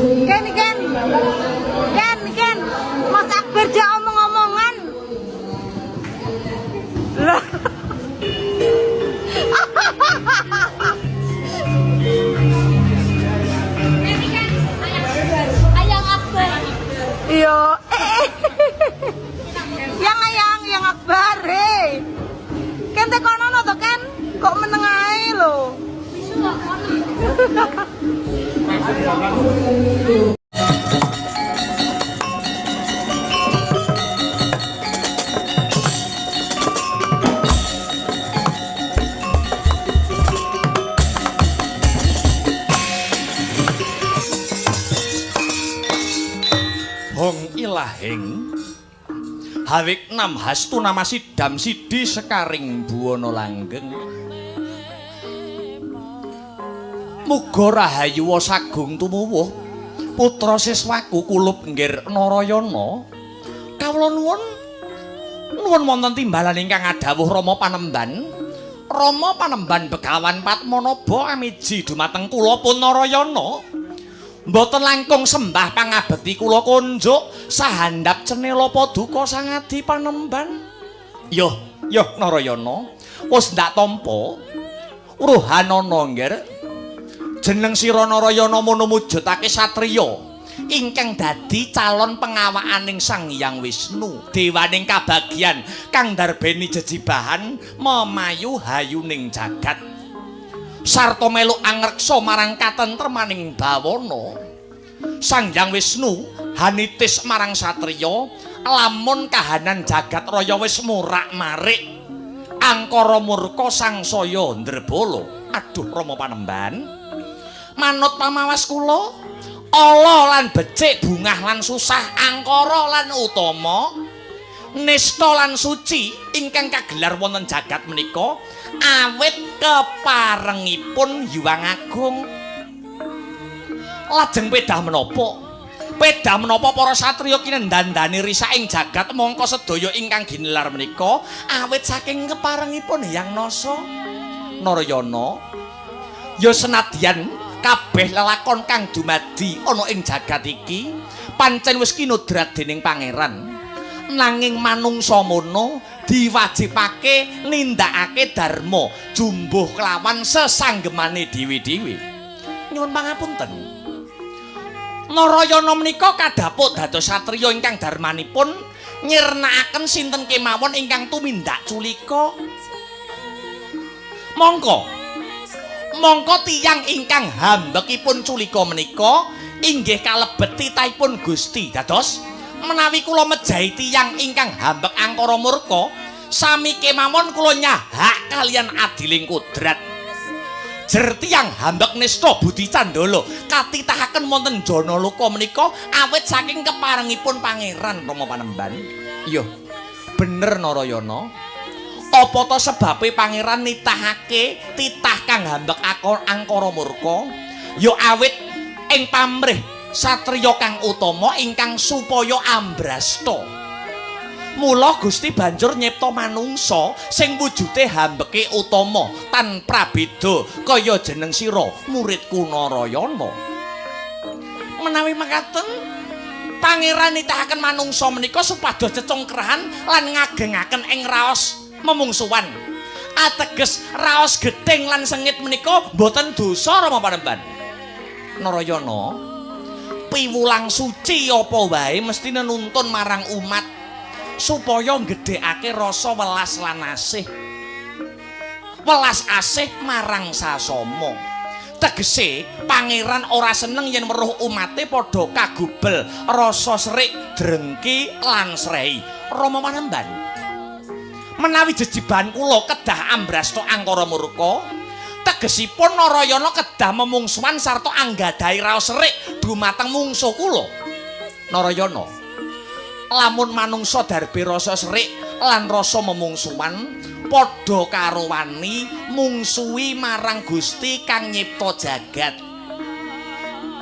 Ken, Ken. Ken, Ken. Mas Akbar jak omong-omongan. Lah. Ayang Akbar. Iya. Yang ayang, yang Akbar, he. Ken tekono to, Ken? Kok meneng ae lho. Bisu kok kono. Hong ilahing hawik nam hastu nama sidam sidi sekaring buwana langgeng. Muga rahayu sagung tumuwuh putra siswaku kulup nggir Narayana. Kawula nuwun nuwun wonten timbalan ingkang adhawuh Rama Panemban. Rama Panemban Begawan Padmanaba amiji dumateng kula pun Narayana. Mboten langkung sembah pangabekti kula konjuk sahandap cenela paduka Sang Adi Panemban. Yoh, yoh Narayana, wis ndak tampa ruhanana nggir. Jeneng sira Narayana mono mujudake satriya ingkang dadi calon pengawakaning Sang Hyang Wisnu, dewaning kabagyan kang darbeni jejibahan memayu hayuning jagat. Sarta melu angreksa marang katentremaning bawana. Sang Hyang Wisnu hanitis marang satriya lamun kahanan jagat raya wis murak-marik angkara murka sangsaya ndrebala. Aduh Rama Panemban, manut pamawas kula ala lan becik, bungah lan susah, angkara lan utama, nista lan suci ingkang kagelar wonten jagat menika awit keparengipun Hyang Agung. Lajeng pedah menapa? Pedah menapa para satriya kinendandani risaking jagat mongko sedaya ingkang ginelar menika awit saking keparengipun Hyang Nasa. Narayana, ya senadyan kabeh lelakon kang dumadi ana ing jagat iki pancen wis kinodrat dening pangeran, nanging manungsa mono diwajibake nindakake dharma jumbuh kelawan sesanggemane dhewe-dhewe. Nyuwun pangapunten, Narayana menika kadhapuk dados satriya ingkang dharmanipun nyirnakaken sinten kemawon ingkang tumindak culika. Mongko mongko tiyang ingkang hambekipun culika menika inggih kalebet titahipun Gusti. Dados menawi kula mejahi tiyang ingkang hambek angkara murka, sami kemawon kula nyahak kalian adiling kodrat. Jer tiyang hambek nista budi candala katitahaken wonten janaloka menika awit saking keparengipun Pangeran Rama Panemban. Iya, bener Narayana. Apa ta sebabe Pangeran nitahake titah kang hambek angkara murka? Ya awit ing pamrih satriya kang utama ingkang supaya ambrasta. Mula Gusti banjur nyipta manungsa sing wujude hambeke utama tan prabeda kaya jeneng sira muridku Narayana. Menawi mekaten, Pangeran nitahaken manungsa menika supados cecongkrahan lan ngagengaken ing raos memungsuwan. Ateges raos gething lan sengit menika mboten dosa Rama Panemban. Narayana, piwulang suci apa wae mestine nuntun marang umat supaya nggedhekake rasa welas lan asih. Welas asih marang sasama. Tegese pangeran ora seneng yen weruh umate padha kagubel rasa serik, drengki lan srei. Rama Panemban, menawi jejibahan kula kedah ambrasta angkara murka, tegesipun Narayana kedah memungsuhan sarta anggadhahi raos serik dumateng mungsuh kula. Narayana, lamun manungsa darbe rasa serik lan rasa memungsuhan padha karo wani mungsuhi marang Gusti kang nyipta jagat.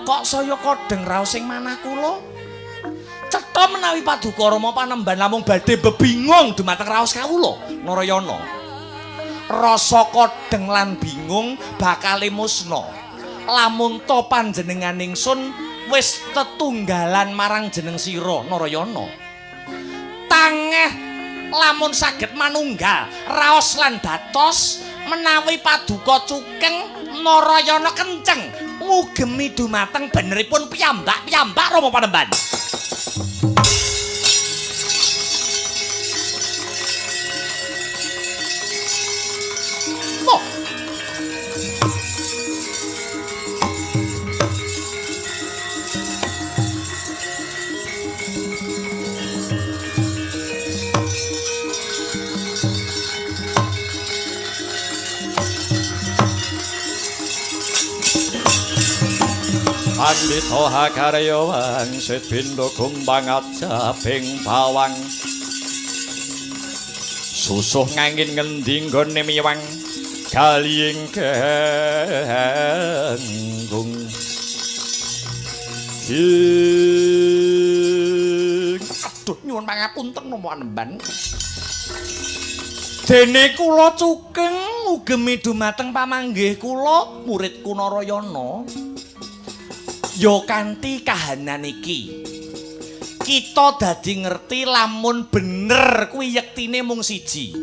Kok saya kodheng raos ing manah kula? Cetha menawi paduka Rama Panemban namung badhe bebingung dumateng raos kawula. Narayana, rasa kodheng lan bingung bakale musna lamun ta panjenenganing sun wis tetunggalan marang jeneng sira Narayana. Tangeh lamun saged manunggal raos lan batos menawi paduka cukeng Narayana kenceng ngugemi dumateng beneripun piyambak-piyambak Rama Panembahan. Pandhita hakarya wangsit bindo kumbang ajabing bawang susuh ngangin ngendi nggone miwang galihing genggung. Aduh nyuwun pangapunten Rama Panembahan. Dene kula cukeng ngugemi dumateng pamanggih kula muridku Narayana. Ya kanthi kahanan iki kita dadi ngerti lamun bener kuwi yektine mung siji.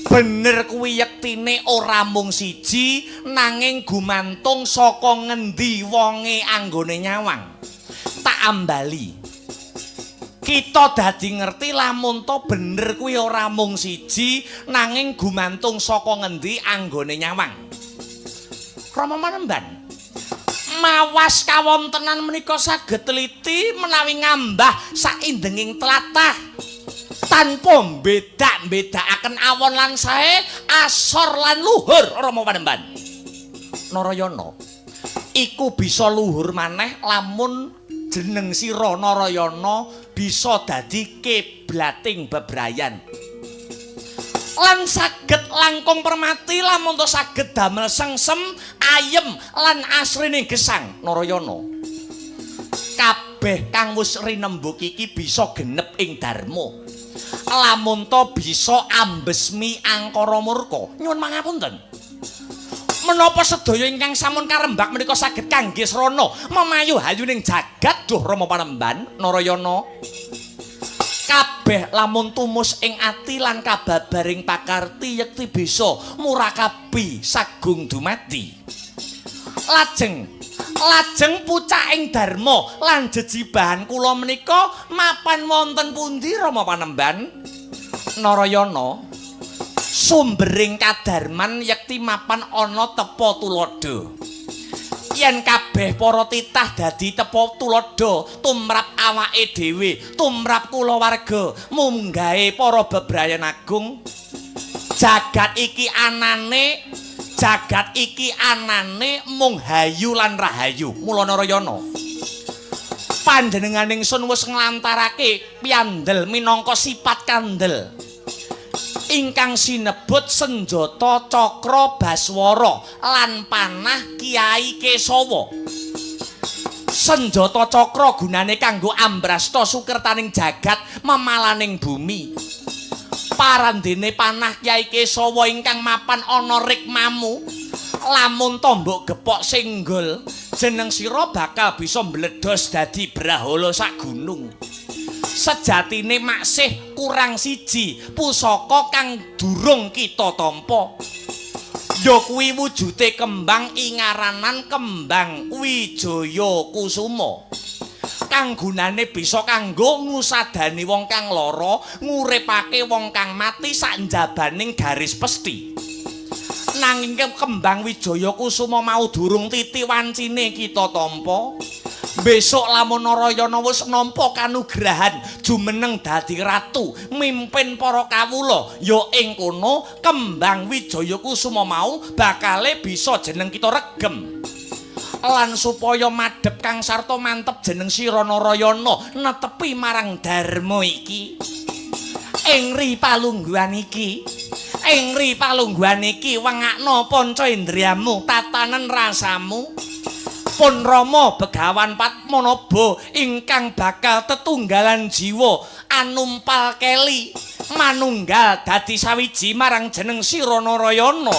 Bener kuwi yektine ora mung siji nanging gumantung saka ngendi wonge anggone nyawang. Tak ambali. Kita dadi ngerti lamun to bener kuwi ora mung siji nanging gumantung saka ngendi anggone nyawang. Rama Panembahan, mawas kawontenan menika saged teliti menawi ngambah saindenging tlatah tanpa mbedak-mbedakaken awon lan sae, asor lan luhur. Rama Panembahan, Narayana iku bisa luhur maneh lamun jeneng sira Narayana bisa dadi kiblating bebrayan lan saged langkung permati lamun to saged damel sengsem ayem lan asrining gesang. Narayana, kabeh kang wis rinembug iki bisa genep ing dharma lamun to bisa ambesmi angkara murka. Nyuwun pangapunten, menapa sedaya ingkang sampun karembak menika saged kangge srana memayu hayuning jagat? Duh Rama Panembahan, Narayana, kabeh lamun tumus ing ati lan kababaring pakarti yekti bisa murakabi sagung dumadi. Lajeng pucaking dharma lan jejibahan kula menika mapan wonten pundi Rama Panembahan? Narayana, sumbering kadarman yekti mapan ana tepa tuladha. Yen kabeh para titah dadi tepa tuladha tumrap awake dhewe, tumrap kulawarga, munggahe para bebrayan agung, jagat iki anane mung hayu lan rahayu. Mula Narayana, panjenengan ingsun wis nglantarake piyandel minangka sipat kandel ingkang sinebut senjata cakra baswara lan panah Kyai Kesawa. Senjata cakra gunane kanggo ambrasta sukertaning jagat memalaning bumi. Parandene panah Kyai Kesawa ingkang mapan ana rikmamu, lamun tombok gepok singgul, jeneng sira bakal bisa mbledos dadi brahala sak gunung. Sejatine maksih kurang siji pusaka kang durung kita tampa, ya kuwi wujude kembang ingaranan kembang Wijaya Kusuma kang gunane bisa kanggo ngusadani wong kang lara, nguripake wong kang mati saknjabaning garis pesti. Nanging kembang Wijaya Kusuma mau durung titi wancine kita tampa. Besok lamun Narayana wis nampa kanugrahan jumeneng dadi ratu mimpin para kawula, ya ing kono kembang Wijaya Kusuma mau bakale bisa jeneng kita regem. Lan supaya madhep kang sarta mantep jeneng sira Narayana netepi marang dharma iki. Ing ri palungguhan iki, ing ri palungguhan iki wengakno panca indriyamu, tatanen rasamu. Pun Rama Begawan Padmanaba ingkang bakal tetunggalan jiwa anumpal keli manunggal dadi sawiji marang jeneng sira Narayana.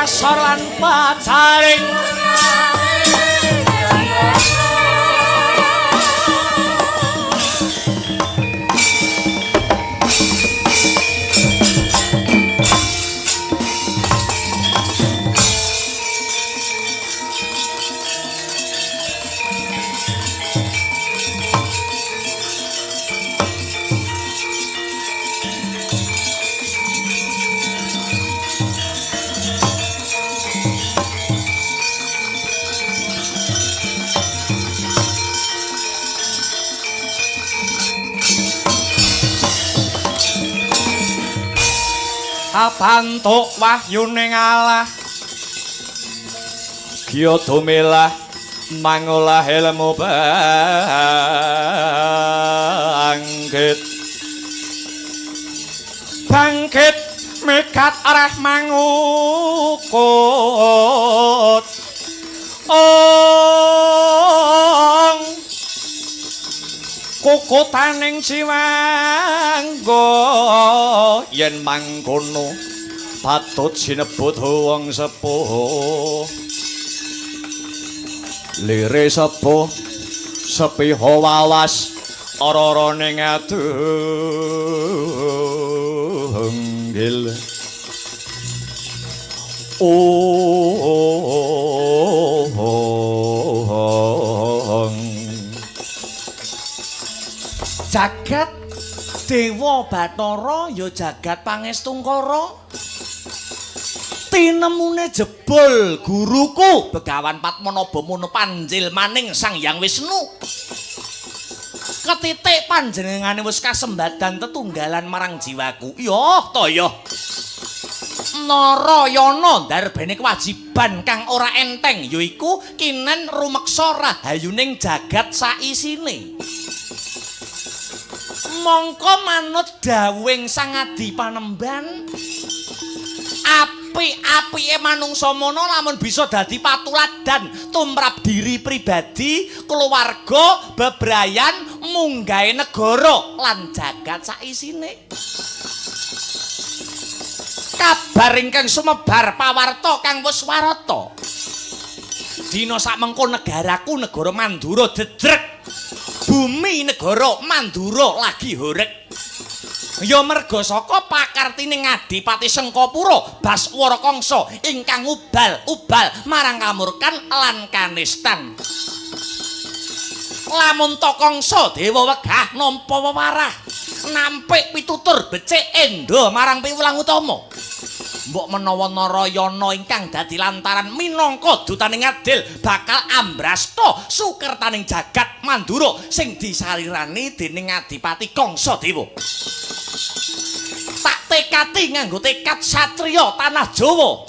Kasor lan pacaring Kapantuk wahyuning Allah Giya dumilah mangolah ilmu bangkit bangkit mekat arah mangukut ong kukutaning jiwangga yen mangkono patut sinebut wong sepuh lire sepuh sepiha wawas ora-ora ning adunggil ong jagat Dewa Bathara ya jagat Pangestungkara. Tinemune jebul guruku Begawan Padmanaba Muna panjil maning Sang Hyang Wisnu. Ketitik panjenengane wis kasembadan tetunggalan marang jiwaku. Yoh to yoh. Narayana ndarbene kewajiban kang ora enteng yaiku kinen rumeksa rahayuning jagat saisine. Mongko manut dawuhing Sang Adi Panemban, apik-apike manungsa mono lamun bisa dadi patuladan tumrap diri pribadi, keluarga, bebrayan, munggahe negara lan jagat saisine. Kabar ingkang sumebar pawarta kang wis warata. Dina sakmengko negaraku negara Mandura dedrek. Bumi negara Mandura lagi horeg. Ya merga saka pakartine Ngadipati Sengkapura Baswara Kangsa ingkang ubal-ubal marang kamurkan lan kanistan. Lamun ta Kangsa dewa wegah nampa wewarah, nampik pitutur becik enda marang piwulang utama. Mbok menawa Narayana ingkang dadi lantaran minangka dutaning adil bakal ambrasta sukertaning jagat Mandura sing disarirani dening Adipati Kangsa Dewa. Tak tekati nganggo tekad satriya tanah Jawa.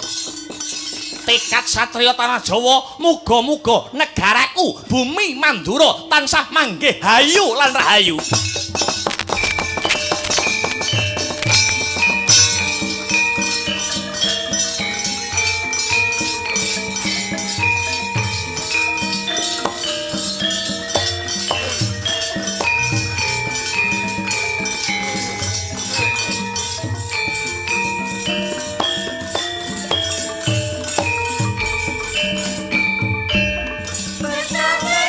Tekad satriya tanah Jawa, muga-muga negaraku bumi Mandura tansah manggih hayu lan rahayu. Bertambah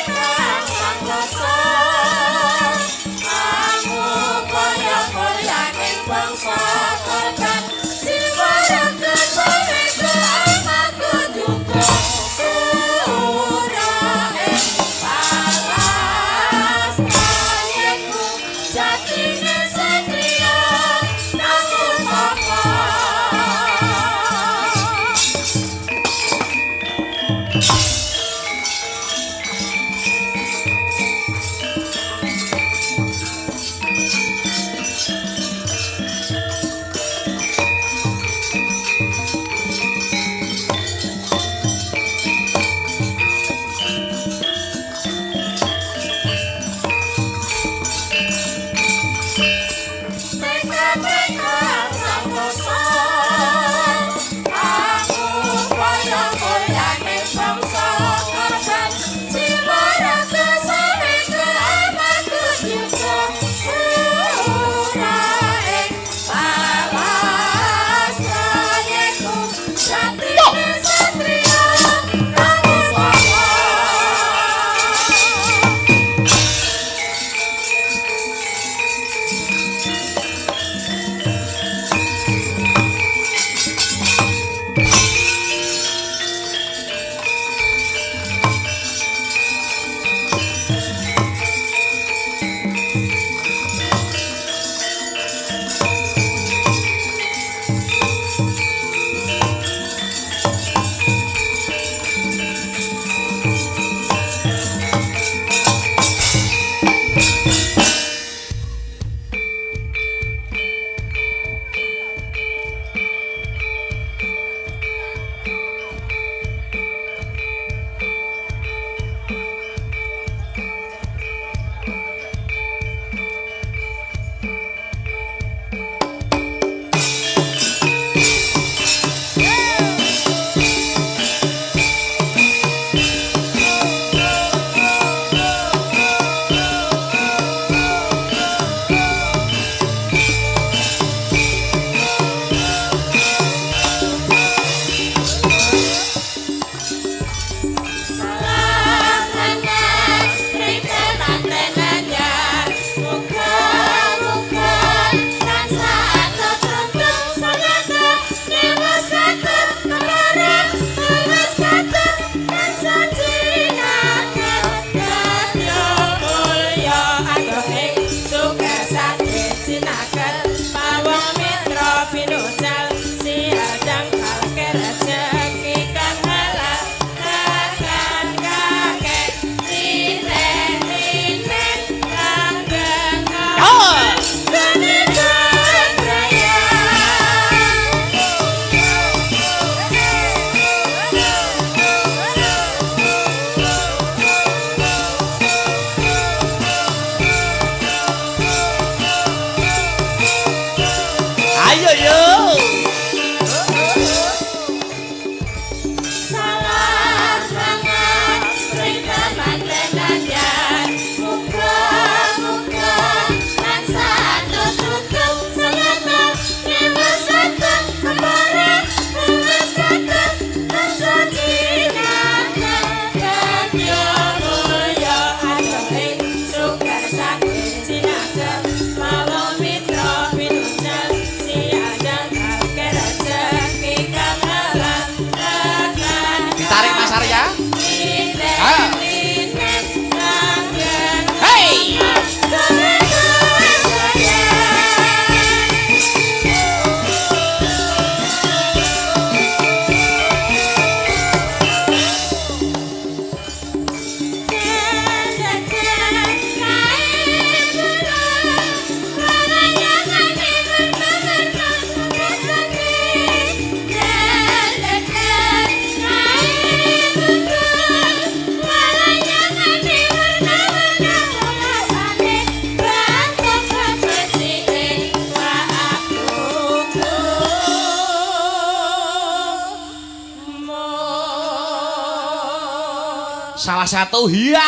Salah satu hiya.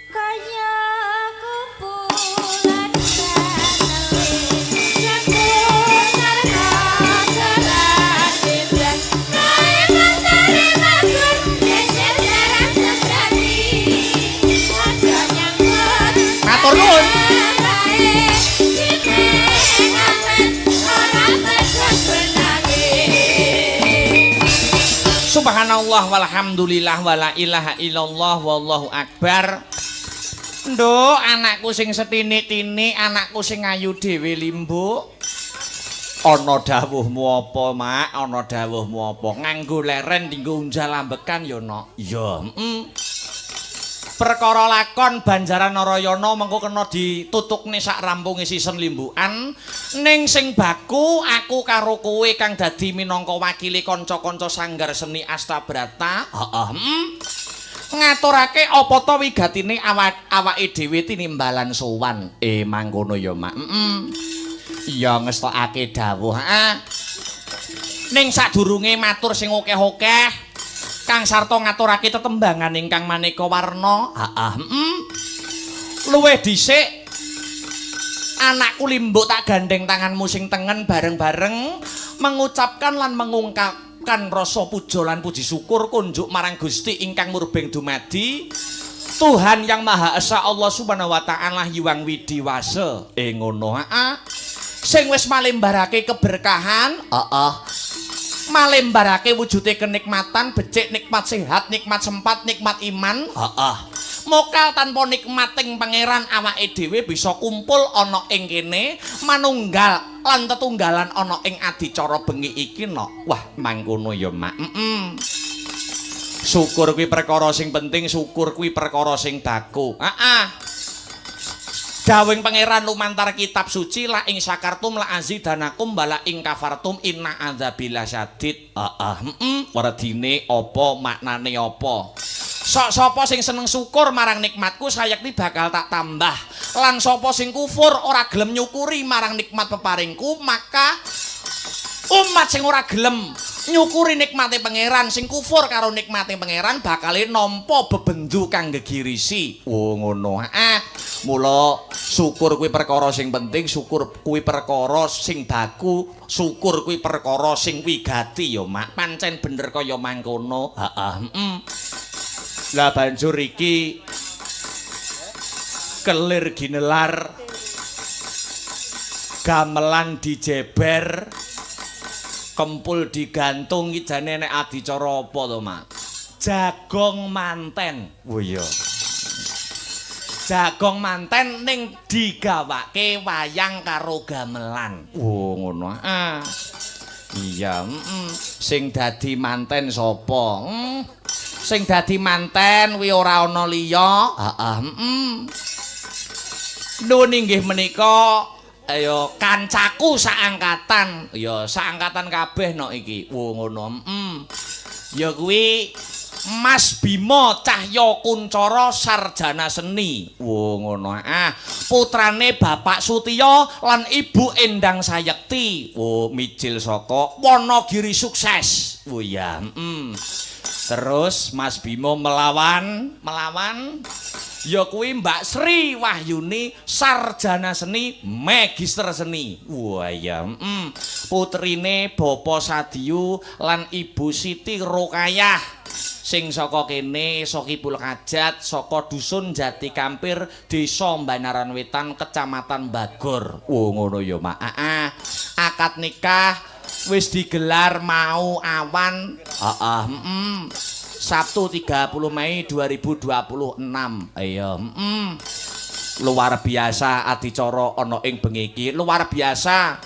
Kaya kumpulan matur nuwun. Subhanallah walhamdulillah wala ilaha illallah wallahu akbar. Nduk, anakku sing setinik-tinik, anakku sing ayu dhewe limbuk. Ana dawuhmu apa, Mak? Ana dawuhmu apa? Nganggo leren dinggo unjal ambekan ya, Nok. Iya, heeh. Perkara lakon Banjaran Narayana mengko kena ditutukne sak rampunge season limbukan. Ning sing baku aku karo kowe kang dadi minangka wakile kanca-kanca Sanggar Seni Astabrata. Heeh. Ngaturake apa ta wigatine awake dhewe tinimbalan sowan. Mangkono ya, Mak. Heeh. Iya ngestokake dawuh, heeh. Ning sadurunge matur sing akeh-akeh, Kang Sarto ngaturake tetembangan ingkang maneka warna. Heeh, heeh. Luwih dhisik anakku limbuk tak gandeng tanganmu sing tengen bareng-bareng mengucapkan lan mengungkapkan rasa puja lan puji syukur kunjuk marang Gusti ingkang murbeng dumadi Tuhan Yang Maha Esa Allah Subhanahu wa taala Hyang Widhi Wasa. Ngono, heeh. Sing wis malembarake keberkahan, heeh. Malembarake wujude kenikmatan, becik nikmat sehat, nikmat sempat, nikmat iman. Heeh. Mokal tanpa nikmating pangeran awake dhewe bisa kumpul ana ing kene, manunggal lan tetunggalan ana ing adicara bengi iki, Nok. Wah, mangkono ya, Mak. Heeh. Syukur kuwi perkara sing penting, syukur kuwi perkara sing baku. Heeh. Dawuhing pangeran lumantar kitab suci la ing syakartum la azidanakum wala ing kafartum inna adzabila syadid. Heeh, heeh. Werdine apa maknane apa? Sok sapa sing seneng syukur marang nikmatku sayekti bakal tak tambah. Lan sapa sing kufur ora gelem nyukuri marang nikmat peparingku, maka umat sing ora gelem nyukuri nikmate pangeran, sing kufur karo nikmate pangeran bakale nampa bebendu kang gegirisi. Oh ngono. Heeh. Mula syukur kuwi perkara sing penting, syukur kuwi perkara sing baku, syukur kuwi perkara sing wigati ya, Mak. Pancen bener kaya mangkono. Heeh, heeh. Lah banjur iki kelir ginelar gamelan dijeber, kempul digantung, iki jane nek adicara apa to, Mak? Jagong manten. Oh iya. Jagong manten ning digawake wayang karo gamelan. Oh ngono. Ah. Iya, heeh. Sing dadi manten sapa? Sing dadi manten kuwi ora ana liya. Heeh, heeh. Nuwun inggih menika ayo kancaku saangkatan. Ya saangkatan kabeh nok iki. Oh ngono. Heeh. Ya kuwi Mas Bimo Cahya Kuncara sarjana seni. Oh ngono. Ah, putrane Bapak Sutiyo lan Ibu Endang Sayekti. Oh mijil saka Wonogiri sukses. Oh iya, heeh. Terus Mas Bimo melawan ya kuwi Mbak Sri Wahyuni sarjana seni, magister seni. Wah iya, heeh. Putrine Bapak Sadiyu lan Ibu Siti Rokayah. Sing saka kene Sokipul Hajat saka dusun Jati Kampir Desa Banaran Wetan Kecamatan Bagor. Oh ngono ya, Mak. Heeh. Akad nikah wis digelar mau awan. Heeh, heeh. Sabtu 30 Mei 2026. Iya, heeh. Luar biasa adicara ana ing bengi iki. Luar biasa.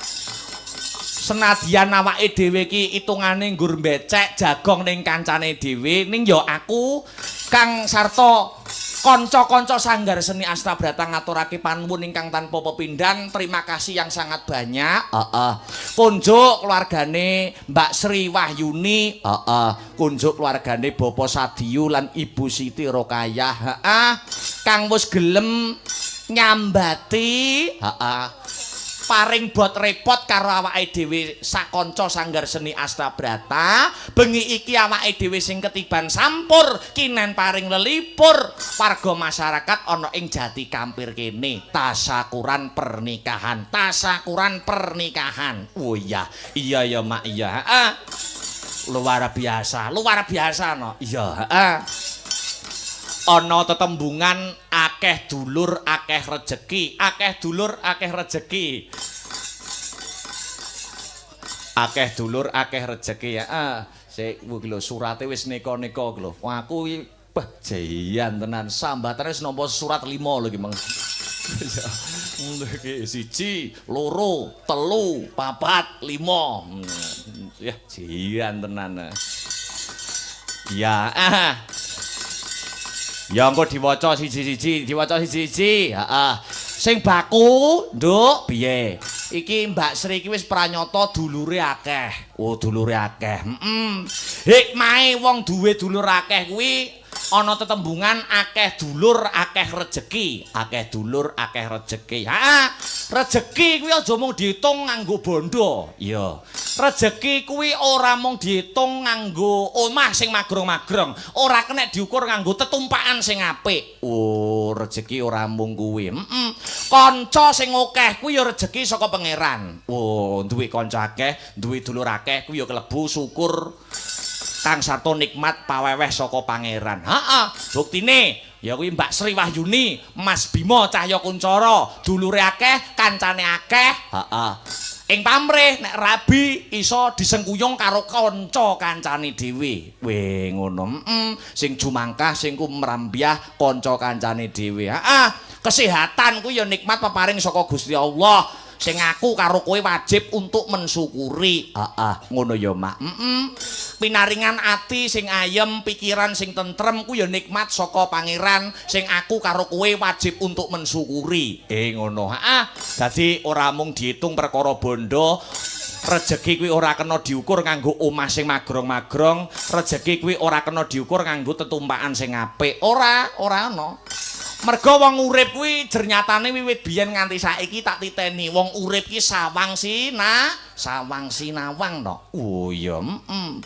Senadyan awake dhewe iki hitungane nggur mbecek jagong ning kancane dhewe, ning ya aku Kang Sarto kanca-kanca Sanggar Seni Astabrata ngaturake panuwun ingkang tanpa pepindhan, terima kasih yang sangat banyak. Heeh. Kunjuk keluargane Mbak Sri Wahyuni, heeh. Kunjuk keluargane Bapak Sadiyu lan Ibu Siti Rokayah, heeh. Kang wis gelem nyambati, heeh. Paring bot repot karo awake dhewe sakanca Sanggar Seni Astabrata. Bengi iki awake dhewe sing ketiban sampur kinen paring lelipur warga masyarakat ana ing Jati Kampir kene. Tasakuran pernikahan, tasakuran pernikahan. Oh iya, iya ya Mak, iya. Heeh. Luar biasa, luar biasa no. Iya, heeh. Ana tetembungan akeh dulur akeh rejeki, akeh dulur akeh rejeki. Akeh dulur akeh rejeki ya. Ah, sik kuwi lho surate wis neka-neka iki lho. Wah aku iki bah jayan tenan, sambatane wis nampa surat 5 lho iki meng. Iki 1, 2, 3, 4, 5. Ya jayan tenan. Ya, ah. Ya engko diwaca siji-siji, diwaca siji-siji. Heeh. Sing baku, Nduk, piye? Iki Mbak Sri iki wis pranyata dulure akeh. Oh, dulure akeh. Heeh. Hikmahe wong duwe dulur akeh kuwi ana tetembungan akeh dulur akeh rejeki, akeh dulur akeh rejeki. Heeh. Rejeki kuwi aja mung diitung nganggo bondo. Iya. Rejeki kuwi ora mung diitung nganggo omah sing magrong-magrong, ora kenek diukur nganggo tetumpakan sing apik. Oh, rejeki ora mung kuwi. Heeh. Kanca sing akeh kuwi ya rejeki saka pangeran. Oh, duwe kanca akeh, duwe dulur akeh kuwi ya kelebu syukur kang sarta nikmat paweweh saka pangeran. Heeh, buktine ya kuwi Mbak Sri Wahyuni, Mas Bima Cahya Kuncoro, dulure akeh, kancane akeh. Heeh. Ing pamrih nek rabi iso disengkuyung karo kanca kancane dhewe. Weh ngono. Heeh, sing jumangkah sing kumrambyah kanca kancane dhewe. Heeh, kesehatan kuwi ya nikmat peparing saka Gusti Allah. Sing aku karo kowe wajib untuk mensyukuri. Heeh, ngono ya, Mak. Heeh. Pinaringan ati sing ayem, pikiran sing tentrem kuwi ya nikmat saka pangeran sing aku karo kowe wajib untuk mensyukuri. Ngono. Heeh. Dadi ora mung diitung perkara bondo, rejeki kuwi ora kena diukur nganggo omah sing magrong-magrong, rejeki kuwi ora kena diukur nganggo tetumpakan sing apik. Ora, ora ana. Mergo wong urip kuwi jernyatane wiwit biyen nganti saiki tak titeni wong urip ki sawang sina, sawang sinawang no. Oh iya, heeh.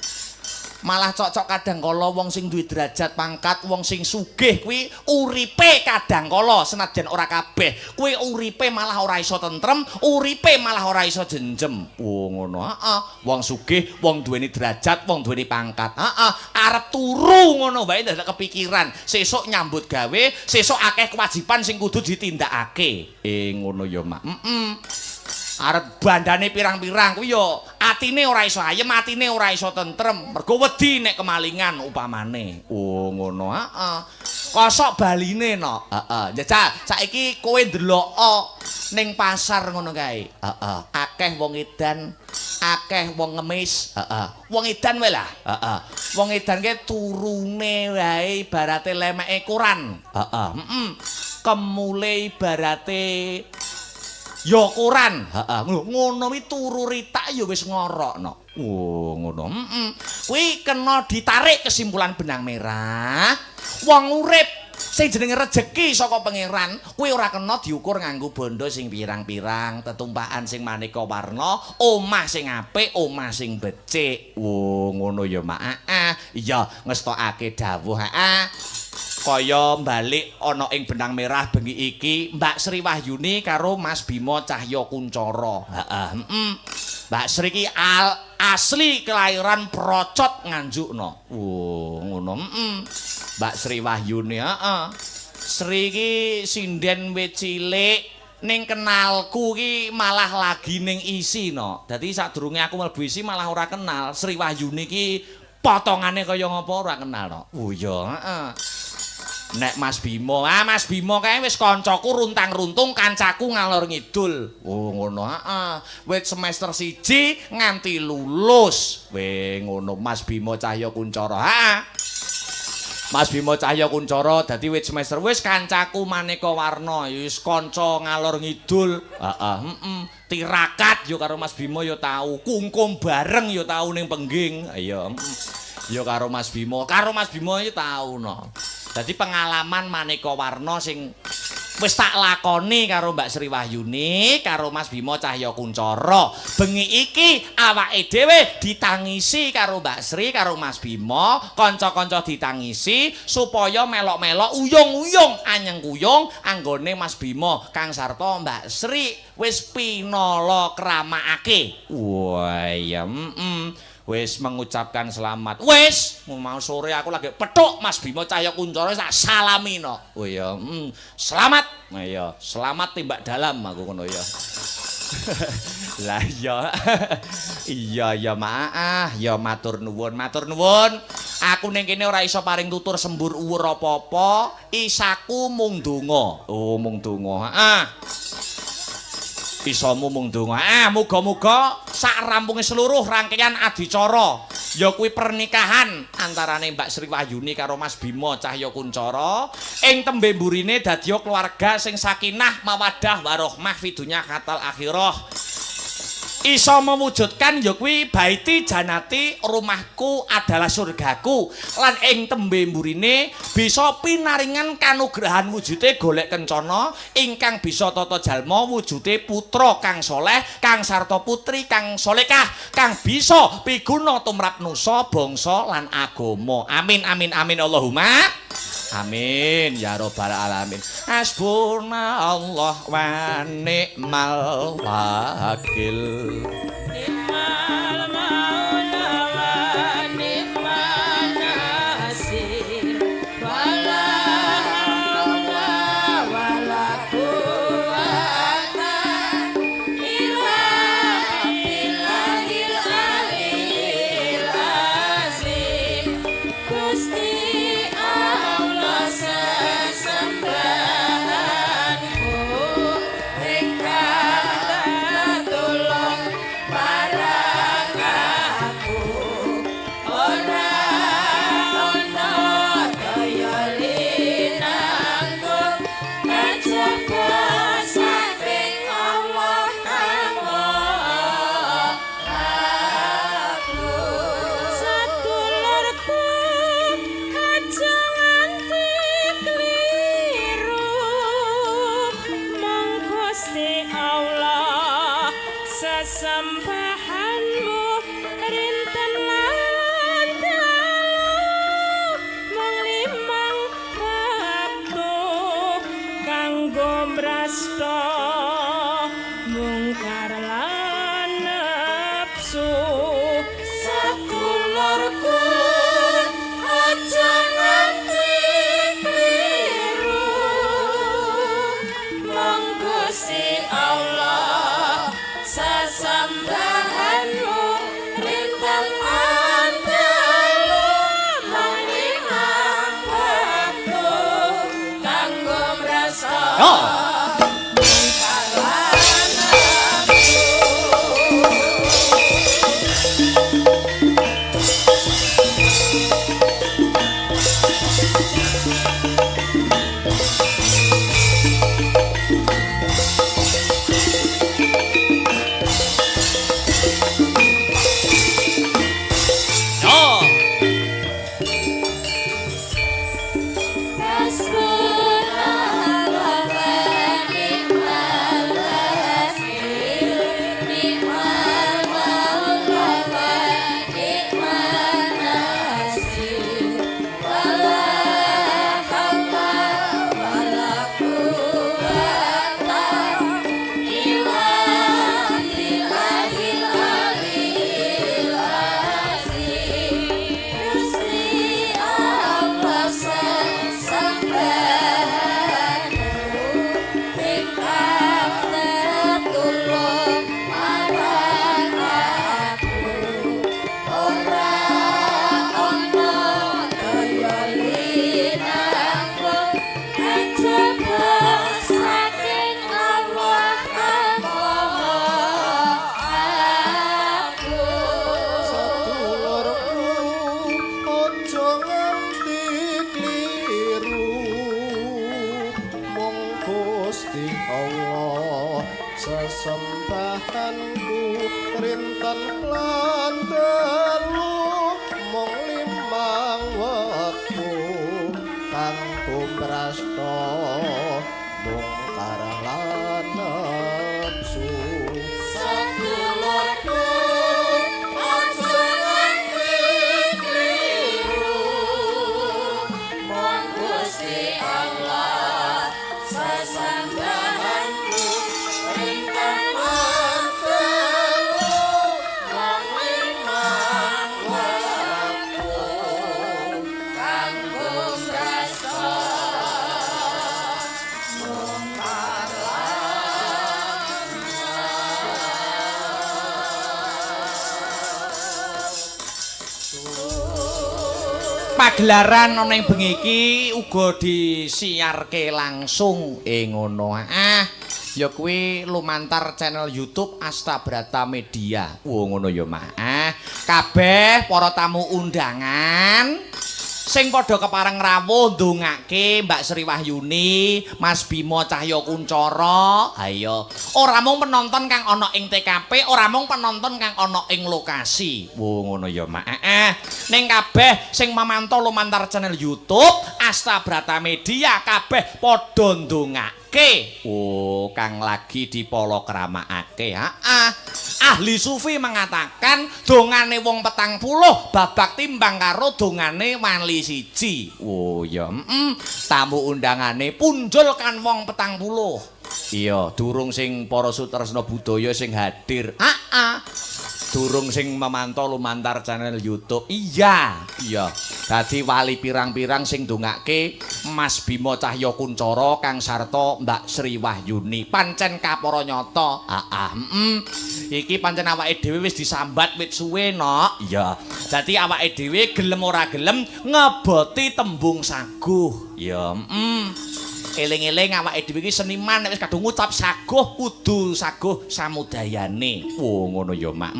Malah cocok kadang kala wong sing duwe derajat pangkat, wong sing sugih kuwi uripe kadang kala senajan ora kabeh, kuwi uripe malah ora iso tentrem, uripe malah ora iso jenjem. Oh ngono, heeh. Wong sugih, wong duweni derajat, wong duweni pangkat. Heeh, arep turu ngono wae dadak kepikiran, sesuk nyambut gawe, sesuk akeh kewajiban sing kudu ditindakake. Ngono ya, Mak. Heeh. Arep bandane pirang-pirang kuwi ya atine ora iso ayem, atine ora iso tentrem, mergo wedi nek kemalingan upamane. Oh ngono, heeh. Kosok baline no. Heeh. Jajal saiki kowe ndelok ning pasar ngono kae. Heeh. Akeh wong edan, akeh wong ngemis. Heeh. Wong edan wae lah. Heeh. Wong edan kae turune wae ibarate lemeke koran. Heeh. Heeh. Kemule ibarate ya koran. Heeh. Ngono kuwi turu ritak ya wis ngorokno. Oh, ngono. Heeh. Kuwi kena ditarik kesimpulan benang merah. Wong urip sing jenenge rejeki saka pangeran kuwi ora kena diukur nganggo bondo sing pirang-pirang, tetumpakan sing maneka warna, omah sing apik, omah sing becik. Oh, ngono ya, Mak. Heeh. Iya, ngestokake dawuh. Heeh. Kaya balik ana ing benang merah bengi iki Mbak Sri Wahyuni karo Mas Bima Cahya Kuncoro. Heeh, heeh. Mbak Sri iki asli kelahiran Procot Nganjuk no. Oh, ngono. Heeh. Mbak Sri Wahyuni, heeh. Sri iki sinden wit cilik ning kenalku ki malah lagi ning isi no. Dadi sadurunge aku mlebu isi malah ora kenal. Sri Wahyuni ki potongane kaya ngapa ora kenal no. Oh iya, heeh. Nek Mas Bima, ah Mas Bima kae wis kancaku runtang-runtung, kancaku ngalor ngidul. Oh ngono, heeh. Wit semester 1 nganti lulus. Weh ngono Mas Bima Cahya Kuncoro. Heeh. Mas Bima Cahya Kuncoro dadi wit semester wis kancaku maneka warna, wis kanca ngalor ngidul. Heeh, heeh. Tirakat yo karo Mas Bima yo tau, kungkum bareng yo tau ning pengging. Iya, yo karo Mas Bima, karo Mas Bima yo tau no. Dadi pengalaman maneka warna sing Wis tak lakoni karo Mbak Sri Wahyuni, karo Mas Bima Cahya Kuncara. Bengi iki awake dhewe ditangisi karo Mbak Sri, karo Mas Bima, kanca-kanca ditangisi supaya melok-melok uyung-uyung anyeng kuyung anggone Mas Bima Kang Sarto Mbak Sri wis pinala kramakake. Wah iya, wis mengucapkan selamat. Wis, mau sore aku lagi petuk Mas Bima Cahya Kuncara tak salami no. Oh iya, selamat. Nah iya, selamat timbak dalam aku ngono ya. Lah iya. Iya ya maah, ya matur nuwun, matur nuwun. Aku ning kene ora iso paring tutur sembur uwur apa-apa, isaku mung donga. Oh, mung donga. Heeh. Isomu mung donga. Ah, muga-muga sak rampunge seluruh rangkaian adicara ya kuwi pernikahan antarane Mbak Sri Wahyuni karo Mas Bima Cahya Kuncara ing tembe mburine dadiya keluarga sing sakinah mawaddah warohmah fidunya katal akhirah. Iso mewujudkan ya kuwi baiti janati rumahku adalah surgaku lan ing tembe mburine bisa pinaringan kanugrahan wujude golek kencana ingkang bisa tata jalma wujude putra kang soleh kang sarta putri kang solekah kang bisa piguna tumrap nusa bangsa lan agama. Amin amin amin Allahumma amin ya robbal alamin. Hasbunallah wa ni'mal wakil. Ni'mal maula wa ni'man nasir. Wala haula wala quwwata illa billahil aliyil azim. Gusti Allah sesembahanku ingkang tulung marang aku ora ana daya linanggung kajaba saking Allah kang Maha Agung. Sadulurku aja nganti kliru mung Gusti Allah sesembahanmu rinten lan dalu mung limang wektu kanggo mrasta mungkar lan nepsu. Sadulurku aja nganti kliru mung Gusti Allah sesembahanmu rinten lan dalu mung limang wektu kanggo mrasta Yo. mungkar lan nepsu. Yo. Hasbunallah wa Pagelaran ana ing bengi iki uga disiarke langsung ngono. Ah, ya kuwi lumantar channel YouTube Astabrata Media. Oh ngono ya, Mak. Ah, kabeh para tamu undangan sing padha kepareng rawuh ndongake Mbak Sri Wahyuni, Mas Bimo Cahya Kuncoro. Ayo, ora mung penonton kang ana ing TKP, ora mung penonton kang ana ing lokasi. Wo ngono ya, Mak. Ning kabeh sing mamantau lumantar channel YouTube Astabrata Media kabeh padha ndongake. Oh, kang lagi dipolokramakake. Heeh. Ahli sufi mengatakan dongane wong 40 babak timbang karo dongane wali siji. Oh ya, tamu undangane punjul kan wong 40. Iya, durung sing para sutresna budaya sing hadir. Heeh. Durung sing memantau lumantar channel YouTube. Iya, iya. Dadi wali pirang-pirang sing ndongake Mas Bimo Cahya Kuncoro kang sarta Mbak Sri Wahyuni. Pancen kapara nyata. Heeh, Iki pancen awake dhewe wis disambat wit suwe, Nok. Iya. Dadi awake dhewe gelem ora gelem ngeboti tembung saguh. Iya, Eling-eling awake dhewe iki seniman nek wis kadung ngucap saguh kudu saguh samudayane. Oh ngono ya, Mak.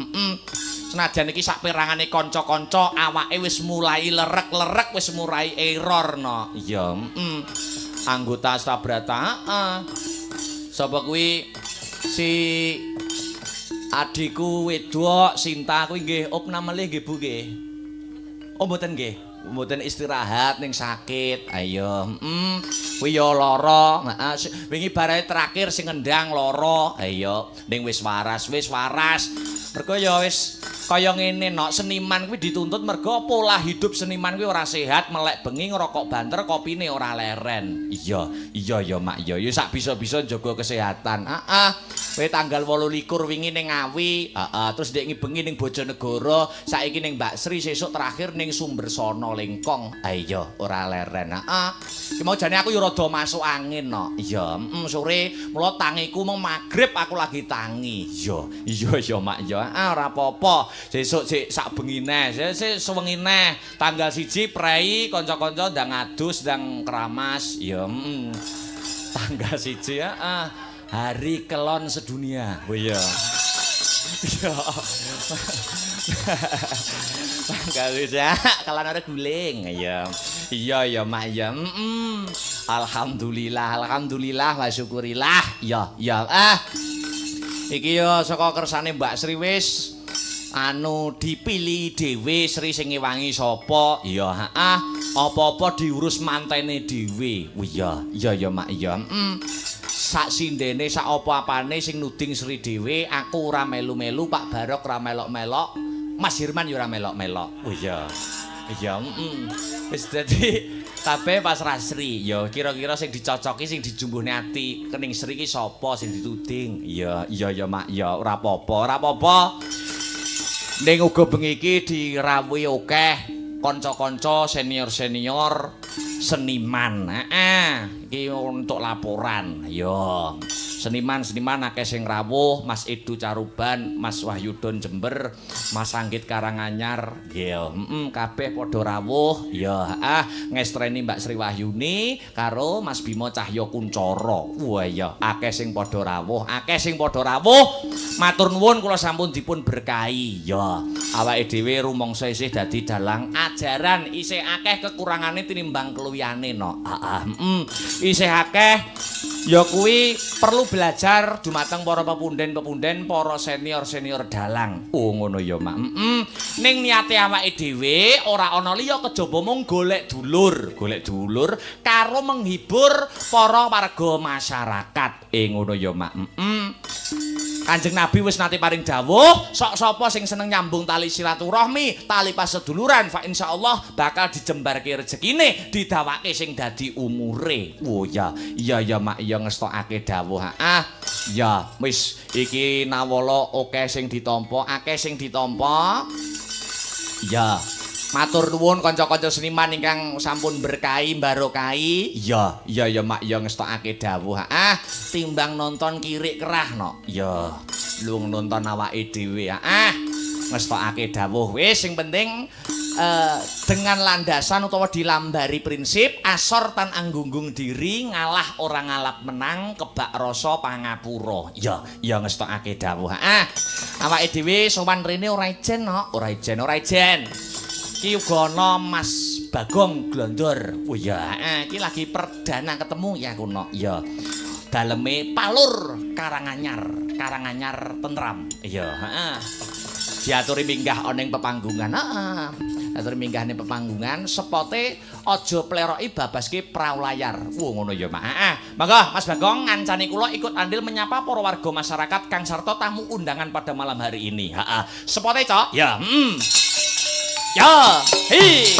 Senajan iki sak perangane kanca-kanca awake wis mulai lerek-lerek, wis mulai error, no. Iya, Anggota Astabrata, heeh. Sapa kuwi si adikku wedok Sinta kuwi nggih opname nggih Bu nggih. Oh mboten nggih. Mboten istirahat ning sakit. Ayo, kuwi ya lara. Heeh, wingi bare terakhir sing ngendang lara. Ayo, ning wis waras, wis waras. Mergo ya wis kaya ngene, Nok, seniman kuwi dituntut mergo pola hidup seniman kuwi ora sehat, melek bengi ngerokok banter, kopine ora leren. Iya, iya ya, Mak, ya. Ya sak bisa-bisa njaga kesehatan. Heeh. Kowe tanggal 28 wingi ning Ngawi, heeh, terus ndek bengi ning Bojonegoro, saiki ning Mbak Sri, sesuk terakhir ning Sumbersono Lengkong. Ayo, ora leren. Heeh. Ki mau jane aku ya rada masuk angin, Nok. Iya, sore mula tangiku mung magrib aku lagi tangi. Iya, iya ya, Mak, ya. Ah, ora apa-apa. Sesuk sik sak bengine, sesuk sewengine tanggal 1 prei kanca-kanca ndang adus, ndang keramas. Ya, Tanggal 1 heeh. Hari kelon sedunia. Oh iya. Iya. Tanggal 1 kelon ora guling. Iya. Iya ya, Mak, ya. Alhamdulillah, alhamdulillah wa syukurillah. Ya, ya. Ah. Iki ya saka kersane Mbak Sri wis anu dipilih dhewe Sri sing ngewangi sapa. Iya, heeh. Apa-apa diurus mantene dhewe. Oh iya, iya ya, Mak, iya. Sak sindene sak apa-apane sing nuding Sri dhewe, aku ora melu-melu, Pak Barok ora melok-melok, Mas Hirman ya ora melok-melok. Oh iya. Iya, Wis dadi kabeh pasrah Sri. Ya kira-kira sing dicocoki sing dijumbuhne ati kening Sri iki sapa sing dituding. Iya, iya ya, Mak, ya ora apa-apa, ora apa-apa. Ning uga bengi iki dirawuhi akeh kanca-kanca senior-senior seniman. Heeh, iki untuk laporan. Ya. Seniman-seniman akeh sing rawuh, Mas Edu Caruban, Mas Wahyudon Jember, Mas Anggit Karanganyar, nggih, kabeh padha rawuh. Ya, heeh, ngestreni Mbak Sri Wahyuni karo Mas Bimo Cahya Kuncoro. Wah iya, akeh sing padha rawuh, akeh sing padha rawuh. Matur nuwun kula sampun dipun berkahi. Ya, awake dhewe rumangsa isih dadi dalang ajaran, isih akeh kekurangane tinimbang keluwihane, no. Heeh, isih akeh ya kuwi perlu belajar dumateng para pepunden-pepunden, para senior-senior dalang. Oh ngono ya, Mak. Ning niate awake dhewe ora ana liya kejaba mung golek dulur, golek dulur karo menghibur para warga masyarakat. Ngono ya, Mak. Kanjeng Nabi wis nate paring dawuh, sok sapa sing seneng nyambung tali silaturahmi, tali paseduluran, fa insyaallah bakal dijembarke rezekine, didawake sing dadi umure. Oh ya, iya ya, Mak, ya ngestokake dawuh. Ah, ya wis iki nawala akeh sing ditampa, akeh sing ditampa. Ya. Matur nuwun kanca-kanca seniman ingkang sampun berkahi barokahi. Iya, iya ya, Mak, ya ngestokake dawuh. Ah, timbang nonton kirik kerah, no. Ya, luwung nonton awake dhewe. Ah. Ngestokake dawuh. Wis sing penting dengan landasan utawa dilambari prinsip asor tan anggunggung diri, ngalah ora ngalap menang, kebak rasa pangapura. Ya, ya ngestokake dawuh. Ah, awake dhewe sowan rene ora ijen no, ora ijen, ora ijen. Ki uga ana Mas Bagong Glondor. Oh iya, iki lagi perdana ketemu ya aku no. Ya. Daleme Palur Karanganyar, Karanganyar Tentram. Iya, heeh. Diaturi minggah ana ing pepanggungan. Heeh. Diaturi minggah ning pepanggungan, sepote aja pleroki babaske prau layar. Wo ngono ya, Mak. Heeh. Monggo Mas Bagong ngancani kula ikut andil menyapa para warga masyarakat kang sarta tamu undangan pada malam hari ini. Heeh. Sepote, Cok. Ya, heeh. Ya, hi.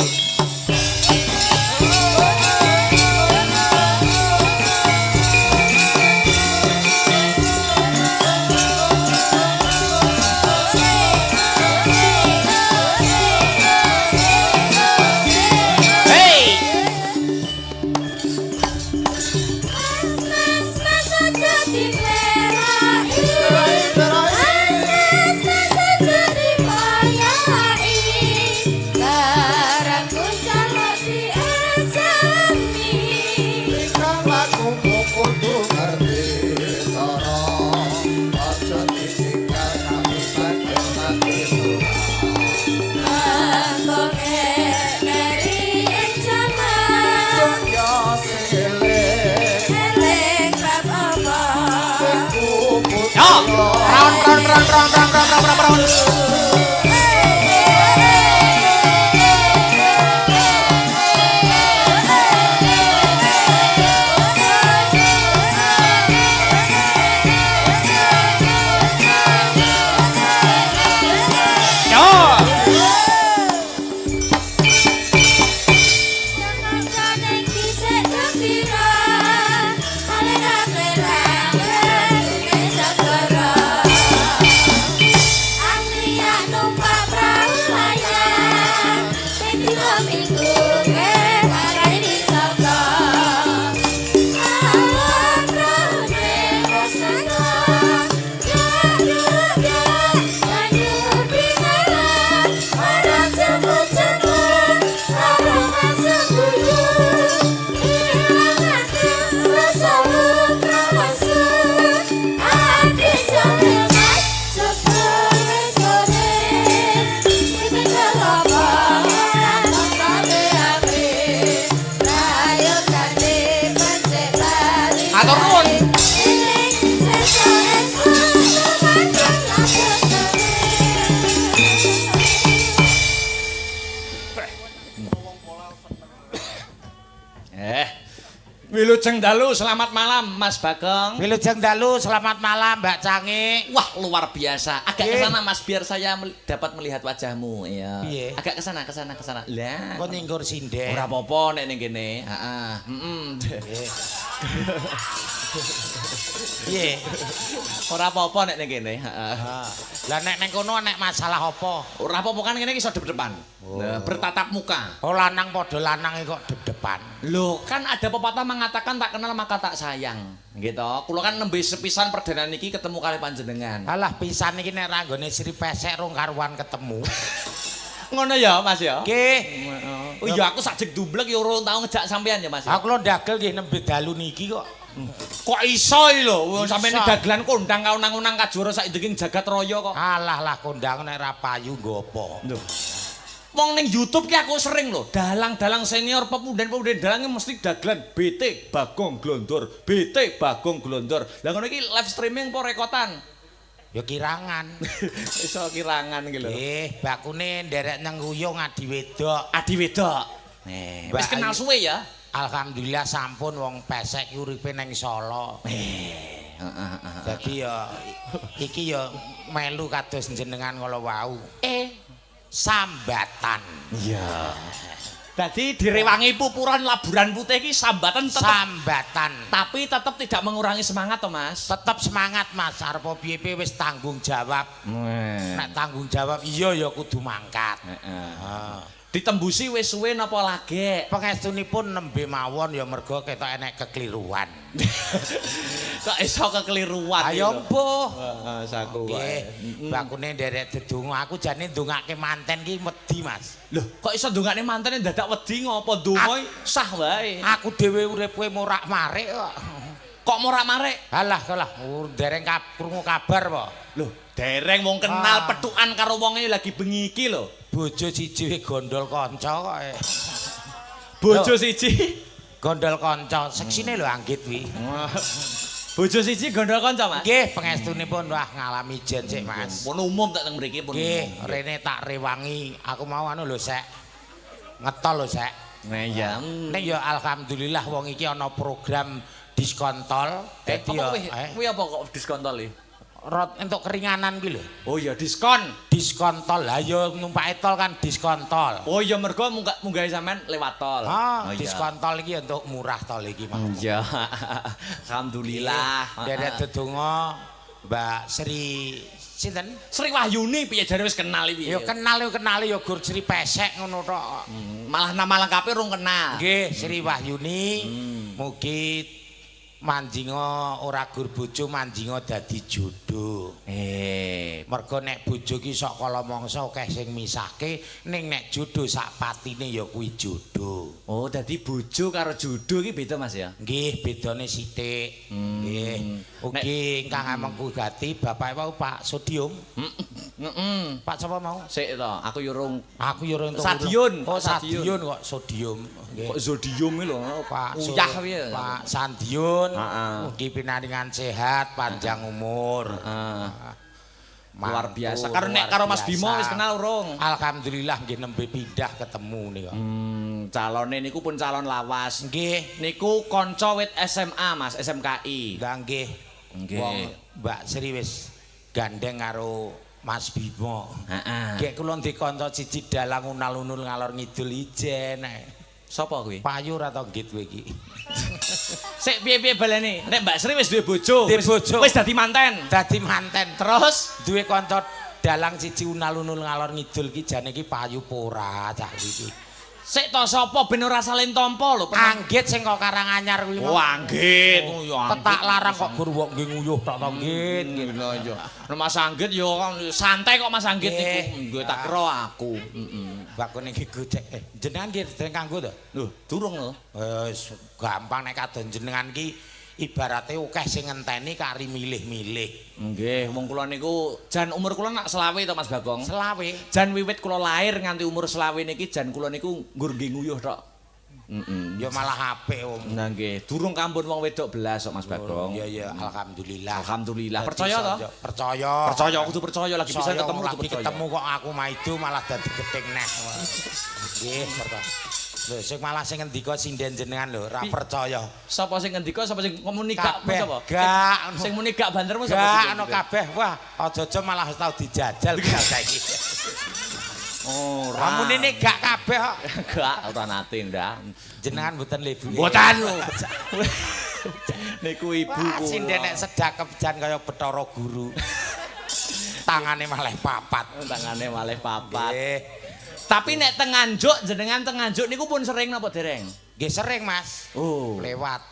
Wilujeng dalu, selamat malam Mas Bagong. Wilujeng dalu, selamat malam Mbak Cangi. Wah, luar biasa. Agak ke sana Mas biar saya dapat melihat wajahmu. Iya. Agak ke sana, ke sana, ke sana. Lah, kok nyingkur sinden. Ora apa-apa nek ning kene. Heeh. Heeh. Piye? Ora apa-apa nek ning kene. Heeh. Lah nek ning kono nek masalah apa? Ora apa-apa kan kene iso dep-depan. Nah, bertatap muka. Oh, lanang padha lanang kok dep-depan. Loh, kan ada pepatah mengatakan tak kenal maka tak sayang. Gitu. Kula kan nembe sepisan perdana niki ketemu kali panjenengan. Alah pisan iki nek ra nggone Sri Pesek rong karuan ketemu. Ngono ya, Mas ya? Nggih. Oh iya aku sajeg dumblek ya ora tau ngejak sampean ya, Mas. Aku lho ndagel nggih nembe dalu niki kok. Kok iso iki lho, wong sampeyan dagelan kondang kaunang-unang kajuara sak indeging jagat raya kok. Alah lah kondang nek ra payu nggo apa. Lho. Wong ning YouTube ki aku sering lho, dalang-dalang senior pepunden-pepunden dalange mesti dagelan BT Bagong Glondor, BT Bagong Glondor. Lah ngono iki live streaming apa rekotan? Ya kirangan. Iso kirangan iki lho. Nggih, bakune nderek nyengkuyung adi wedok. Adi wedok. Wis kenal suwe ya? Alhamdulillah sampun wong pesek uripe neng Solo. Heeh. Dadi ya iki ya melu kados jenengan kala wau. Sambatan. Iya. Dadi direwangi pupuran laburan putih iki sambatan tetep sambatan. Tapi tetep tidak mengurangi semangat to, Mas. Tetep semangat, Mas. Arep piye-piye wis tanggung jawab. Nek tanggung jawab iya ya kudu mangkat. Heeh. Ditembusi wis suwe napa lagek? Pangestunipun nembe mawon ya mergo ketok enek kekeliruan. Kok iso kekeliruan? Ayo mbuh. Heeh, saku wae. Bakune nderek dedonga, aku jane ndongake manten ki wedi, Mas. Lho, kok iso ndongakne mantene dadak wedi ngopo? Ndonga sah wae. Aku dhewe urip kowe morak-marik kok. Kok morak-marik? Halah, halah, dereng krungu kabar po. Lho, dereng wong kenal petukan karo wonge lagi bengi iki lho. Bojo siji gondol kanca kok. Bojo siji gondol kanca, seksine lho Anggit kuwi. Bojo siji gondol kanca, Mas? Nggih, pangestunipun wah ngalami jen sik, Mas. Pun umum tak teng mriki pun. Nggih, rene tak rewangi. Aku mau anu lho, Sek. Ngetol lho, Sek. Nah iya. Ning ya alhamdulillah wong iki ana program diskon tol. Dadi ya kuwi apa kok diskon tol iki? Rot entuk keringanan kuwi lho. Oh iya, diskon. Diskon tol. Lah ya numpake tol kan diskon tol. Oh iya, mergo munggahe sampean lewat tol. Ah, oh, diskon tol iki untuk murah tol iki, Mas. Iya. Alhamdulillah. Derek dedonga Mbak Sri sinten? Sri Wahyuni piye jare wis kenal iki. Ya kenal ya kenal ya gur Sri Pesek ngono tok. Malah nama lengkape rung kenal. Nggih, Sri Wahyuni. Mugi manjinga ora gur bojo, manjinga dadi jodoh. Mergo nek bojo ki sok kala mangsa akeh sing misahke, ning nek jodoh sak patine ya kuwi jodoh. Oh, dadi bojo karo jodoh iki beda, Mas ya? Nggih, bedane sithik. Nggih. Ugi ingkang amengku gati bapake wau Pak Sodium. Heeh. Pak sapa mau? Sik to, aku yo rung. Aku yo rung. Sadion. Oh, Sadion kok Sodium. Nggih. Kok Zodium iki lho, Pak uyah piye? Pak Sandion. Mugi pinaringan sehat, panjang umur. Luar biasa. Karo nek karo Mas Bimo wis kenal urung? Alhamdulillah nggih nembe pindah ketemu nika. Calone niku pun calon lawas. Nggih. Niku kanca wit SMA, Mas, SMKI. Lah nggih. Nggih. Wong Mbak Sri wis gandeng karo Mas Bimo. Heeh. Nggih kula ndek kanca siji dalang unal-unul ngalor ngidul ijen. Sapa kuwi? Payu ora to nggit kowe iki. Sik piye-piye balene? Nek Mbak Sri wis duwe bojo, wis dadi manten. Dadi manten. Terus duwe kanca dalang siji unal-unul ngalor ngidul ki jane iki payu apa ora cah iki. Sik to sapa ben ora salin tampa lho. Anggit sing kok Karanganyar kuwi. Oh, Anggit. Oh ya Anggit. Tetak larang kok gur wong nggih nguyuh tok to Nggit. Lha iya. Nek Mas Anggit ya santai kok Mas Anggit niku. Nggih tak kira aku. Heeh. Bakune iki gojek. Jenengan ki dereng kanggo to? Lho, durung lho. Wis gampang nek kadon jenengan ki ibarate akeh sing ngenteni kari milih-milih. Nggih, wong kula niku jan umur kula nak selawe to Mas Bagong. Selawe. Jan wiwit kula lahir nganti umur selawe niki jan kula niku nggur nggih nguyuh tok. Heeh. Ya malah apik, Om. Nah nggih, durung kampun wong wedok belas kok Mas Bagong. Iya iya, alhamdulillah. Alhamdulillah. Percaya to? Percaya. Percaya, kudu percaya lagi bisa ketemu kudu lagi percaya. Ketemu kok aku maido malah dadi gething neh. Nggih, percaya. Lho sing malah sing ngendika sinden jenengan lho, ora percaya. Sapa sing ngendika, sapa sing muni gak sapa? Gak. Sing muni gak bantermu sapa? Gak ono kabeh. Wah, aja-aja malah tau dijajal saiki. Ora. Munine gak kabeh kok. Gak ora nate ndak. Jenengan mboten lebu. Mboten. Niku ibu kula. Sinden nek sedakep jan kaya Bathara Guru. Tangane malih papat. Tangane malih papat. Nggih. Tapi nek teng Nganjuk jenengan teng Nganjuk niku pun sering napa dereng? Nggih sering, Mas. Oh. Lewat.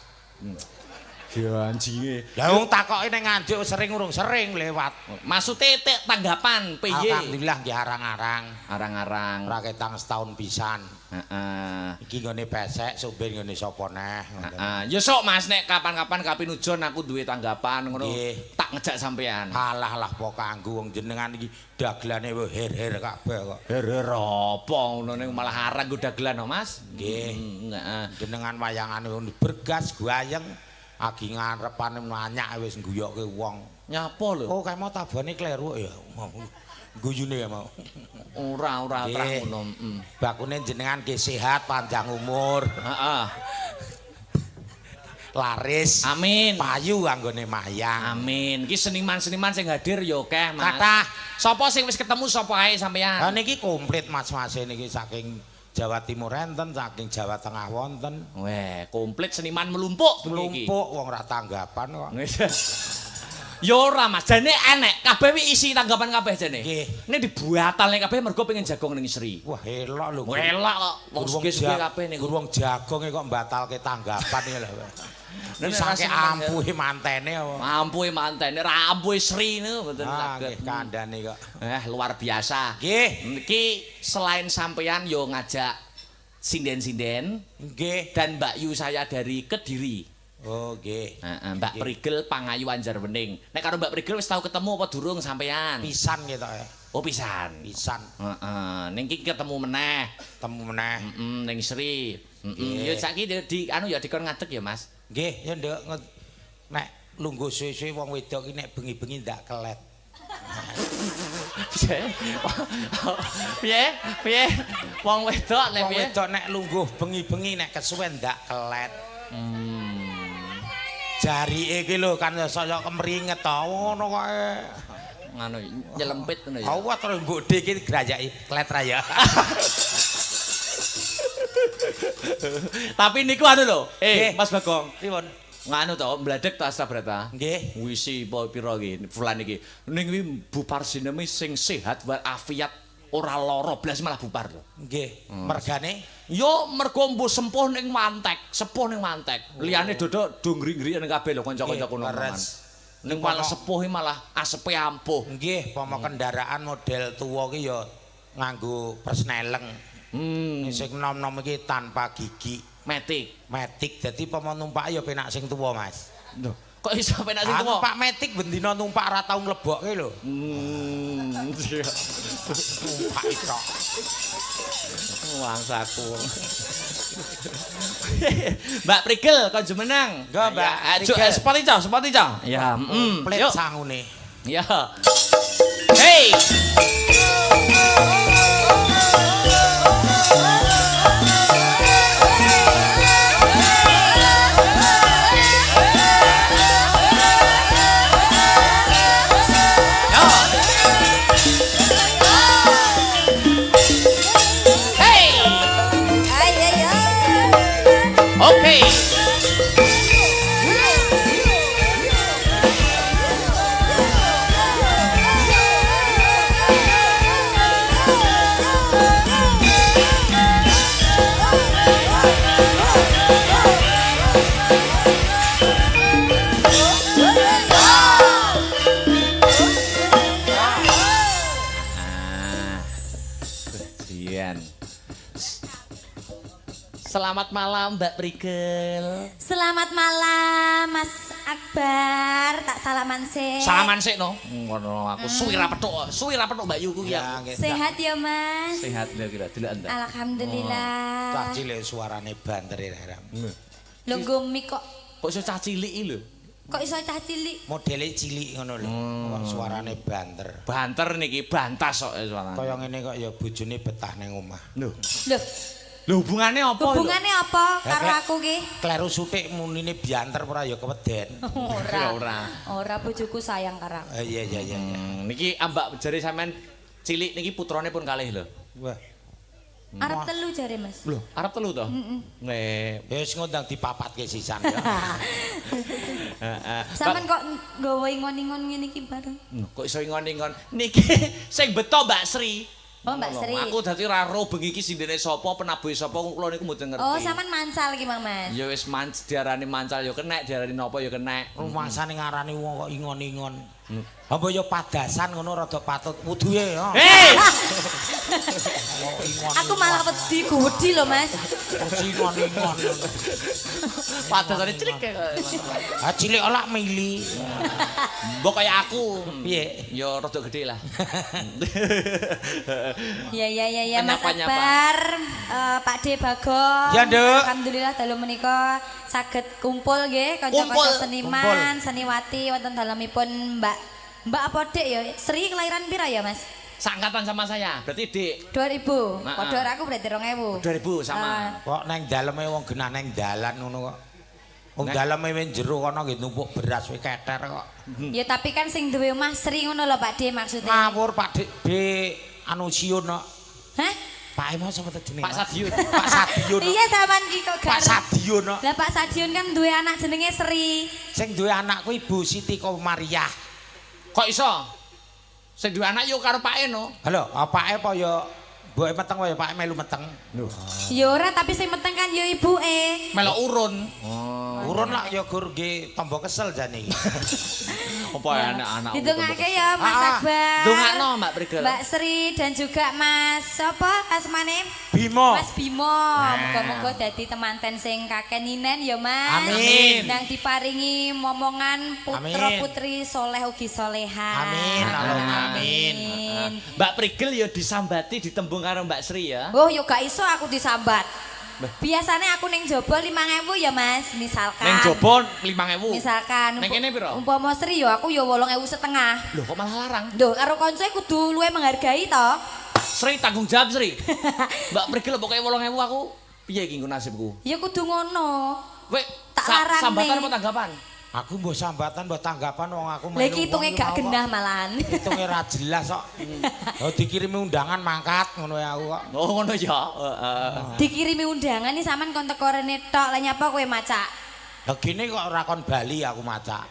Ya anjinge. Lah wong takoki ning Nganjuk sering urung sering lewat. Maksude tek tanggapan piye? Alhamdulillah nggih arang-arang. Arang-arang. Ora ketang setahun pisan. Heeh. Iki nggone pesek, sumber nggone sapa neh. Heeh. Ya sok Mas nek kapan-kapan kapinujon aku duwe tanggapan ngono tak ngejak sampean. Alah lah apa kanggo wong jenengan iki dagelane wis her-her kabeh kok. Her-her apa ngono ning malah arang nggo dagelan kok Mas. Nggih. Heeh. Jenengan wayangane bergas guayeng agi ngarepane manyak wis ngguyokke wong. Nyapa lho? Oh, kae mau tabane kleru ya. Guyune ya mau. Ora ora ngono. Bakune jenengan nggih sehat, panjang umur. Heeh. Laris. Amin. Payu anggone mayang. Amin. Iki seniman-seniman sing hadir ya akeh, Mas. Kathah. Sapa sing wis ketemu sapa ae sampean? Ha niki komplit mas-mase niki saking Jawa Timur enten, saking Jawa Tengah wonten. Weh, komplit seniman melumpuk. Melumpuk wong ra tanggapan kok. Ya ora Mas, jane enek. Kabeh wi isi tanggapan kabeh jane. Nggih. Nek dibuatalne kabeh mergo pengen jagong ning Sri. Wah, elok lho. Elok kok wong sugih-sugih kabeh niku. Wong jagonge kok mbatalke tanggapan iki lho. Nek saking ampuhe mantene apa? Ampuhe mantene, ra ampuhe Sri niku mboten saged. Nggih, kandhane kok. Luar biasa. Nggih. Niki selain sampean yo ngajak sinden-sinden. Nggih. Dan Mbak Yu saya dari Kediri. Oh, nggih. Heeh, Mbak Prigel Pangayu Anjarwening. Nek karo Mbak Prigel wis tau ketemu apa durung sampean? Pisan ketoke. Oh, pisan. Pisan. Heeh, ning iki ketemu meneh. Ketemu meneh. Heeh, ning Sri. Heeh. Ya saiki di anu ya dikon ngadeg ya, Mas. Nggih, ya Nduk. Nek lungguh suwe-suwe wong wedok iki nek bengi-bengi ndak kelet. Piye? Piye? Wong wedok nek piye? Wong wedok nek lungguh bengi-bengi nek kesuwen ndak kelet. Jarike iki lho kan saya kemringet to ngono kok. Ngono nyelempit ngono ya. Awak terus mbok de iki grajaki klet ra ya. Tapi niku anu lho, Mas Bagong. Pripun? Nganu to, mbledek to Astabrata. Nggih. Wisi pira iki fulan iki. Ning kuwi Bu Parsinem sing sehat walafiat ora lara blas malah bupar lho. Nggih. Mergane? Yo mergo mbuh sempuh ning mantek, sepuh ning mantek. Liyane dodok do ngri-ngri ning kabeh lho kanca-kanca kono. Ning malah sepuh malah asepe ampuh. Nggih, pomo kendaraan model tuwa ki ya nganggo persneleng. Sing nom-nom iki tanpa gigi. Matic. Matic. Dadi pomo numpak ya penak sing tuwa, Mas. Lho, kok iso penak sing tuwa? Numpak Matic bendina numpak ora tau nglebokke lho. Numpak tok. Wangsaku. Mbak Prigel kon jumeneng. Nggo, Mbak Prigel. Sepati cah, sepati cah. Ya, komplit sangune. Ya. Hey. Oke. Selamat malam Mbak Prigel. Selamat malam Mas Akbar. Tak salaman sik. Salaman sik no. Ngono aku suwi ra petuk, suwi ra petuk Mbak Yuku ya. Sehat ya Mas. Sehat lho kira delok entar. Alhamdulillah. Cah cilik suarane banter ya. Lho nggo kok. Kok iso cah cilik iki lho? Kok iso cah cilik? Modele cilik ngono lho. Kok suarane banter. Banter niki bantas kok suarane. Kaya ngene kok ya bojone betah ning omah. Lho. Lho. Lho hubungane apa? Hubungane apa karo aku ki? Kleru sutik munine bianter ora ya keweden. Ora. Ora. Ora bojoku sayang karo aku. Iya iya iya. Niki ambak jare sampean cilik niki putrane pun kalih lho. Wah. Arep telu jare Mas. Lho, arep telu to? Heeh. Nek ya wis ngundang dipapatke sisan ya. Heeh. Sampeyan kok nggawa ingon-ingon ngene iki bareng. Kok iso ingon-ingon? Niki sing beto Mbak Sri. Oh, Mbak Sri. Aku dadi ra ro bengi iki sindene sapa, penabuhe sapa kula niku mboten ngerti. Oh, sampean mancal iki, Mang Mas. Ya wis diarani mancal ya kenek, diarani napa ya kenek. Rumasane ngarani wong kok ingon-ingon. Apa ya padasan ngono rada patut wuduhe ya. Hei! Aku malah wedi wedi lho, Mas. Ingon-ingon. Padasane cilik. Ah cilik olak mili. Mbok kaya aku. Piye? Ya rada gede lah. Ya ya ya ya Mas Akbar, Pak D Bagong. Ya, Nduk. Alhamdulillah dalu menika saged kumpul nggih kanca-kanca seniman, seniwati wonten dalemipun Mbak apa Dek ya? Sri kelahiran pira ya, Mas? Sangkatan sama saya. Berarti Dek 2000. Padha karo aku berarti 2000. 2000 sama. Kok neng daleme wong genah neng dalan ngono kok. Wong daleme wis jero kono nggih numpuk beras wis keter kok. Ya tapi kan sing duwe omah Sri ngono lho Pak D maksudnya. Ngawur Pak D, D anu siun kok. Hah? Pak Emo sapa ta jenenge? Pak Sadiun. Pak Sadiun. Iya sampean ki kok Pak Sadiun kok. Lah Pak Sadiun kan duwe anak jenenge Sri. Sing duwe anak kuwi Ibu Siti Komariah. Kok iso? Sing duwe anak yo karo pake no. Halo, pake apa yo mboke meteng apa ya pake melu meteng. Lho. Ya ora, tapi sing meteng kan yo ibuke. Melok urun. Oh. Urun lak yo gur nggih tombo kesel jane iki. Apa anak-anak. Didongake ya Mas Akbar. Dongakno Mbak Prigel. Mbak Sri dan juga Mas sapa asmane? Bimo. Mas Bimo. Muga-muga dadi temanten sing kaken ninen ya Mas. Amin. Ndang diparingi momongan putra-putri soleh ugi soleha. Amin. Amin. Mbak Prigel ya disambati ditembung karo Mbak Sri ya. Oh, yo gak iso aku disambat. Biasanya aku ning jaba 5.000 ya Mas, misalkan. Ning jaba 5.000. Misalkan. Ning kene piro? Umpama Sri yo aku yo 8.500. Lho kok malah larang? Lho karo koncoe kudu luwe menghargai to. Sri tanggung jawab Sri. Mbak Prigel pokoke 8.000 aku piye iki nggo nasibku? Ya kudu ngono. Kowe tak larang. Sambatan apa tanggapan? Aku mbok sambatan mbok tanggapan wong aku melu. Lha iki hitunge gak genah malahan. Hitunge ra jelas kok. Oh dikirimi undangan mangkat ngono ya aku kok. Oh ngono ya. Heeh. Dikirimi undangan iki sampean kon teko rene tok, lha nyapa kowe macak? Lah gene kok ora kon bali aku macak.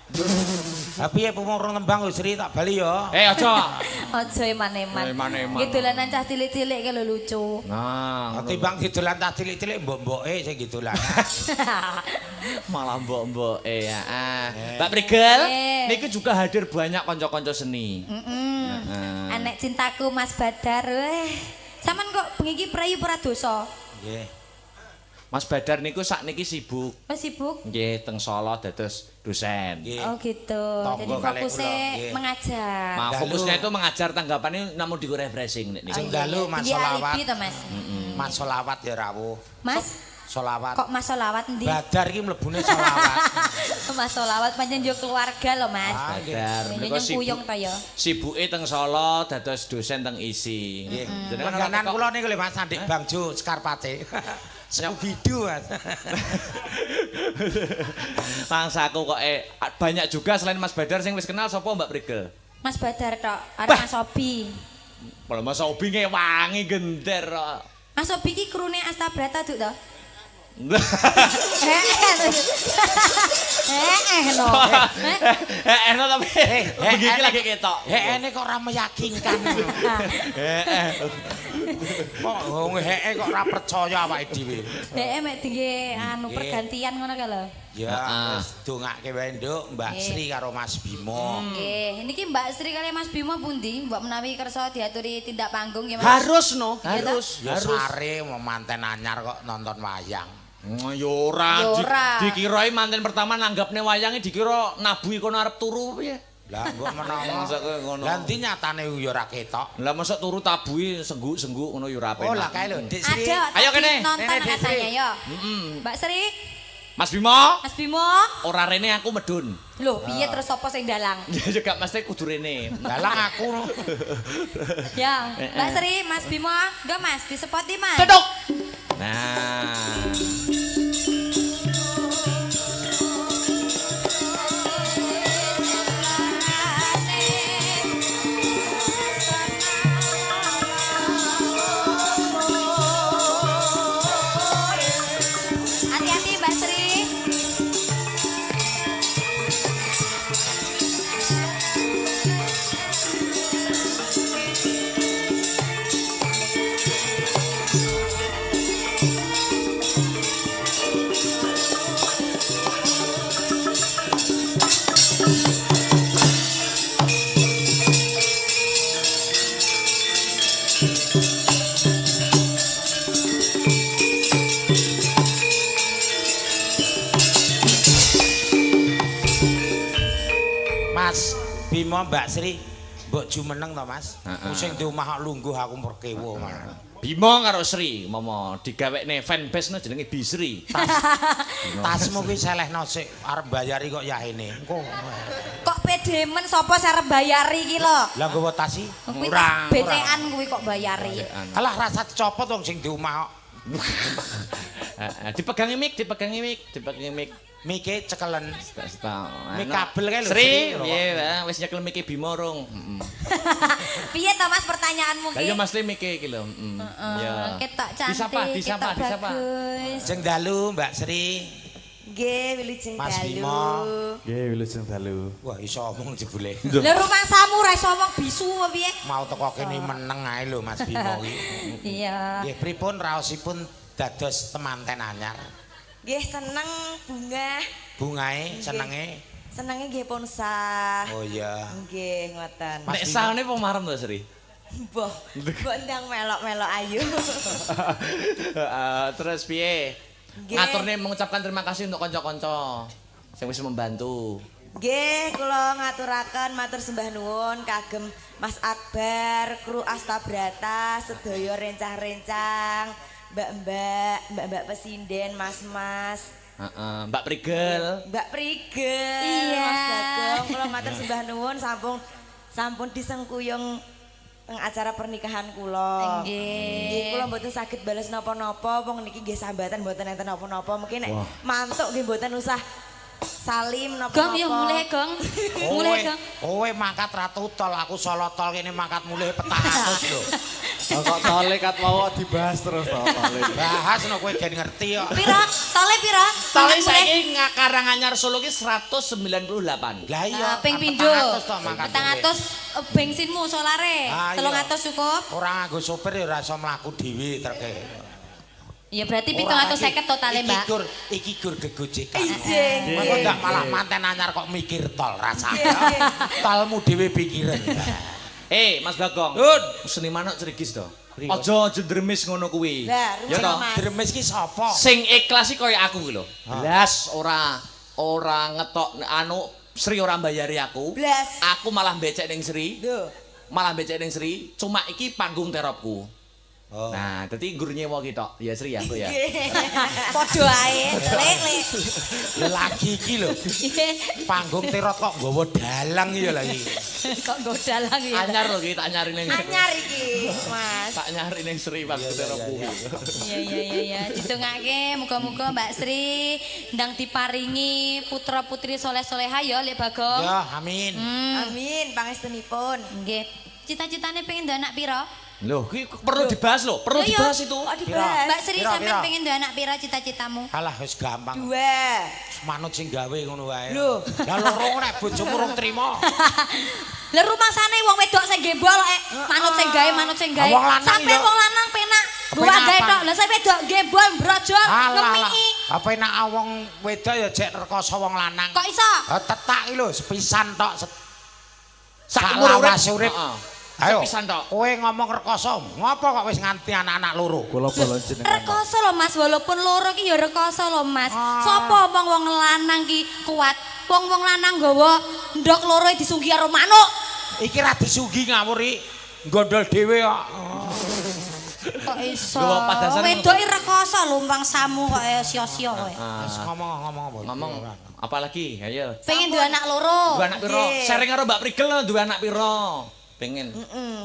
Lah piye pumung rong tembang wis Sri tak bali ya. Eh aja. Aja eman-eman. Iki dolanan cah cilik-cilik ki lho lucu. Nah, timbang didolan cah cilik-cilik mbok-mboke sing dolanan. Malah mbok-mboke ya. Mbak Prigel, niku juga hadir banyak kanca-kanca seni. Heeh. Anek cintaku Mas Badar. Weh. Sampeyan kok bengi iki prayu ora dosa? Nggih. Mas Badar niku sakniki sibuk. Oh sibuk? Nggih, teng Solo dados dosen. Oh gitu. Jadi fokusnya mengajar. Nah, fokusnya itu mengajar, tanggapannya namun digo refreshing nek niku. Sing dalu Mas Solawat. Mas. Mas Solawat ya rawuh. Mas Solawat. Kok Mas Solawat endi? Badar iki mlebune solawat. Mas Solawat pancen yo keluarga lho Mas. Badar menika sibuk. Sibuke teng Solo dados dosen teng ISI. Nggih. Langganan kula niku lho Mas Andik Bangjo Skarpate. Scooby-Doo Mas. Mangsaku kok banyak juga selain Mas Badar sing wis kenal sapa Mbak Prigel? Mas Badar tok, arep Mas Obi. Malah Mas Obi ngewangi gender kok. Mas Obi ki krune Astabrata duk to? No. No tapi begini lagi ketok. Heeh kok ora meyakinkan. Heeh. Kok wong heeh kok ora percaya awake dhewe. Heeh mek dingge anu pergantian ngono kae lho. Ya wis dongake wae Nduk Mbak Sri karo Mas Bimo. Nggih, niki Mbak Sri kali Mas Bimo pundi? Mbok menawi kersa diaturi tindak panggung nggih Mas. Harus no, harus. Ya sare mau manten anyar kok nonton wayang. Ya ora, dikirae manten pertama nanggapne wayange dikira nabuhi kono arep turu piye? Lah mbok menawa ngono. Lah ndi nyatane ya ora ketok. Lah mosok turu tabuhi sengguk-sengguk ngono ya ora penak. Oh lah kae lho Dik Sri. Ayo kene. Nonton katanya yo. Mbak Sri. Mas Bimo. Mas Bimo. Ora rene aku medun. Lho, piye terus sapa sing dalang? Ya juga mesti kudu rene. Dalang aku. Ya, Mbak Sri, Mas Bimo, enggak Mas, disepoti Mas. Cedok. Nah. Hati-hati Mbak Sri. Mas Bimo Mbak Sri mbok jumeneng to Mas. Sing di omah lungguh aku merkewo malah. Bimo karo Sri momo digawekne fanbase no jenenge Bisri. Tasmu kuwi selehno sik arep bayari kok yahene. Engko kok pede men sapa sing arep bayari iki lho. Lah nggawa tas iki? Kuwi tas becekan kuwi kok bayari. Alah rasa dicopot wong sing di omah kok. Dipegangi mic, dipegangi mic, dipegangi mic. Mike cekelen. Mik kabel kae lho. Sri, piye wis nyekel mike Bimo rung. Heeh. Piye to Mas pertanyaanmu ki? Lah iya Mas mike iki lho, heeh. Ya. Ketok cantik, disapa, disapa, disapa. Jeng dalu Mbak Sri. Nggih, wilujeng Mas dalu. Bimo. Nggih, wilujeng dalu. Wah, iso omong jebule. Lha rumangsamu ra iso omong bisu apa piye? Mau teko kene meneng ae lho Mas Bimo iki. Iya. Nggih, pripun raosipun dados temanten anyar? Nggih seneng bungah. Bungae senenge? Senenge nggih pun sah. Oh iya. Nggih ngoten. Nek sahne apa marem to, Sri? Mbah, mbok ndang melok-melok ayu. Terus piye? Ngaturne mengucapkan terima kasih untuk kanca-kanca sing wis membantu. Nggih, kula ngaturaken matur sembah nuwun kagem Mas Akbar, kru Astabrata, sedaya rencang-rencang, mbak-mbak, mbak-mbak pesinden, mas-mas. Heeh, Mbak Prigel. Mbak Prigel, iya. Mas Bagong, kula matur sembah nuwun sampun disengkuyung teng acara pernikahan kula. Nggih. Kula mboten saged bales napa-napa, wong niki nggih sambatan mboten enten napa-napa. Mungkin nek mantuk nggih mboten usah salim napa-napa. Gong yo mulih, Gong. Mulih, Gong. Kowe mangkat ratu tol, aku Solo tol kene mangkat mulih 400 lho. Kok tole kat mau dibahas terus to tole. Bahas no kowe gen ngerti kok. Pira? Tole pira? Tole saiki Karanganyar Solo ki 198. Lah iya. Ping pindho. 400 bensinmu solare. 300 cukup. Ora nganggo sopir ya ora iso mlaku dhewe treke. Ya berarti 750 totale, Mbak. Iki gur gegojekan. Nggih. Mengko ndak malah manten anyar kok mikir tol rasane. Tolmu dhewe pikiran. Mas Bagong. Seniman kok cerigis to. Aja ndremis ngono kuwi. Ya toh. Ndremis ki sapa? Sing ikhlas iki kaya aku ki lho. Blas ora ngetok anu Sri ora mbayari aku. Blas. Aku malah becek ning Sri. Lho. Malah becek ning Sri, cuma iki panggung teropku. Oh. Nah, dadi nggur nyewa ki tok. Ya Sri ya aku ya. Padha ae, lek. Lagi iki lho. Panggung terot kok nggawa dalang ya lagi. Kok nggawa dalang ya. Anyar lho iki tak nyari ning. Anyar iki, Mas. Tak nyari ning Sri panggung terotku. Iya. Ditungake muga-muga Mbak Sri ndang diparingi putra-putri soleh-soleha ya Lek Bagong. Ya, amin. Amin pangestunipun. Nggih. Cita-citane pengen ndek anak pira? Loh, perlu dibahas loh, perlu dibahas itu. Kok dibahas? Mbak Sri sampean pengen duwe anak pira cita-citamu? Alah wis gampang. 2. Manut sing gawe ngono wae. Lho, lah loro nek bojomu urung trima. Lah rumasane wong wedok sing gembol kok manut sing gawe, manut sing gawe. Sampe wong lanang penak gawe gawe tok. Lah sing wedok gembol brojol ngemiki. Ha penak wong wedok ya jek rekoso wong lanang. Kok iso? Ha tetak iki lho sepisan tok. Sak lawas urip. Ayo, kowe ngomong rekoso, ngopo kok wis nganti anak-anak loro? Kula bolon jenengan. Rekoso lho Mas, walaupun loro ki ya rekoso lho Mas. Sopo omong wong lanang ki kuat? Wong-wong lanang nggawa ndok loro disunggi karo manuk. Iki ra disunggi ngawur iki, gondol dhewe kok. Kok iso? Wedok iki rekoso lho mangsamu kok sia-sia kowe. Wis ngomong apa? Ngomong apalagi? Ayo. Pengen duwe anak loro. Duwe anak piro? Sharing karo Mbak Prigel lho, duwe anak piro? Pengen.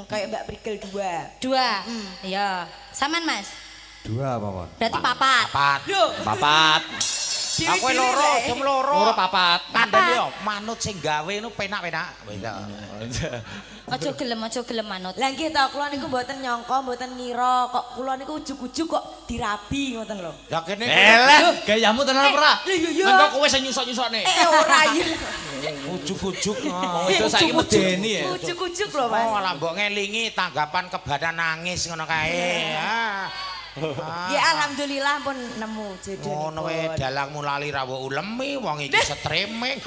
Kayak Mbak Prigel 2. 2. Iya. Saman Mas? 2 apa, Berarti 4. Lho, 4. Aku loro, jam loro. Loro 4. Kandhane yo manut sing gawe ngono penak-penak. Wis ta. Aja gelem manut. Lah nggih to, kula niku mboten nyangka, mboten ngira kok kula niku ujug-ujug kok dirabi ngoten lho. Lah kene eleh, gayamu tenan ora? Lho iya. Mengko kowe sing nyusok-nyusokne. Ora iya. Ujug-ujug. Wong wedok saiki medeni ya. Ujug-ujug lho, Mas. Oh, lah mbok ngelingi tanggapan kebadan nangis ngono kae. Ya alhamdulillah pun nemu jodoh. Ngono wae dalangmu lali ra mbok ulemi wong iki streaming.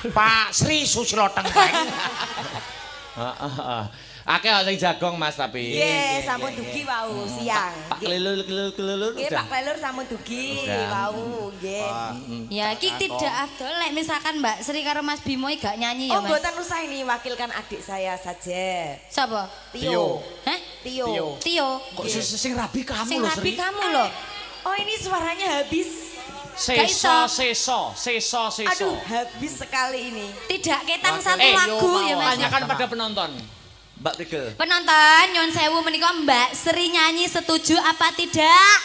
Pak Sri Susilo Tengkeng. Heeh. Akeh sing jagong Mas tapi. Nggih, sampun dugi wau siang. Pak Kelelur. Nggih, Pak Kelelur sampun dugi wau nggih. Ya iki tidak afdol lek misalkan Mbak Sri karo Mas Bimo gak nyanyi ya Oh, Mas. mboten usah ini wakilkan adik saya saja. Sapa? Tio. Hah? Tio. Tio. Kok sing rabi kamu Sing lho rabi Sri. kamu lho. Oh, ini suaranya habis. Seso seso seso seso. Aduh, habis sekali ini. Tidak ketang satu lagu ya Mas. Tanyakan pada penonton. Mbak Prigel. Penonton nyuwun sewu menika Mbak Sri nyanyi setuju apa tidak?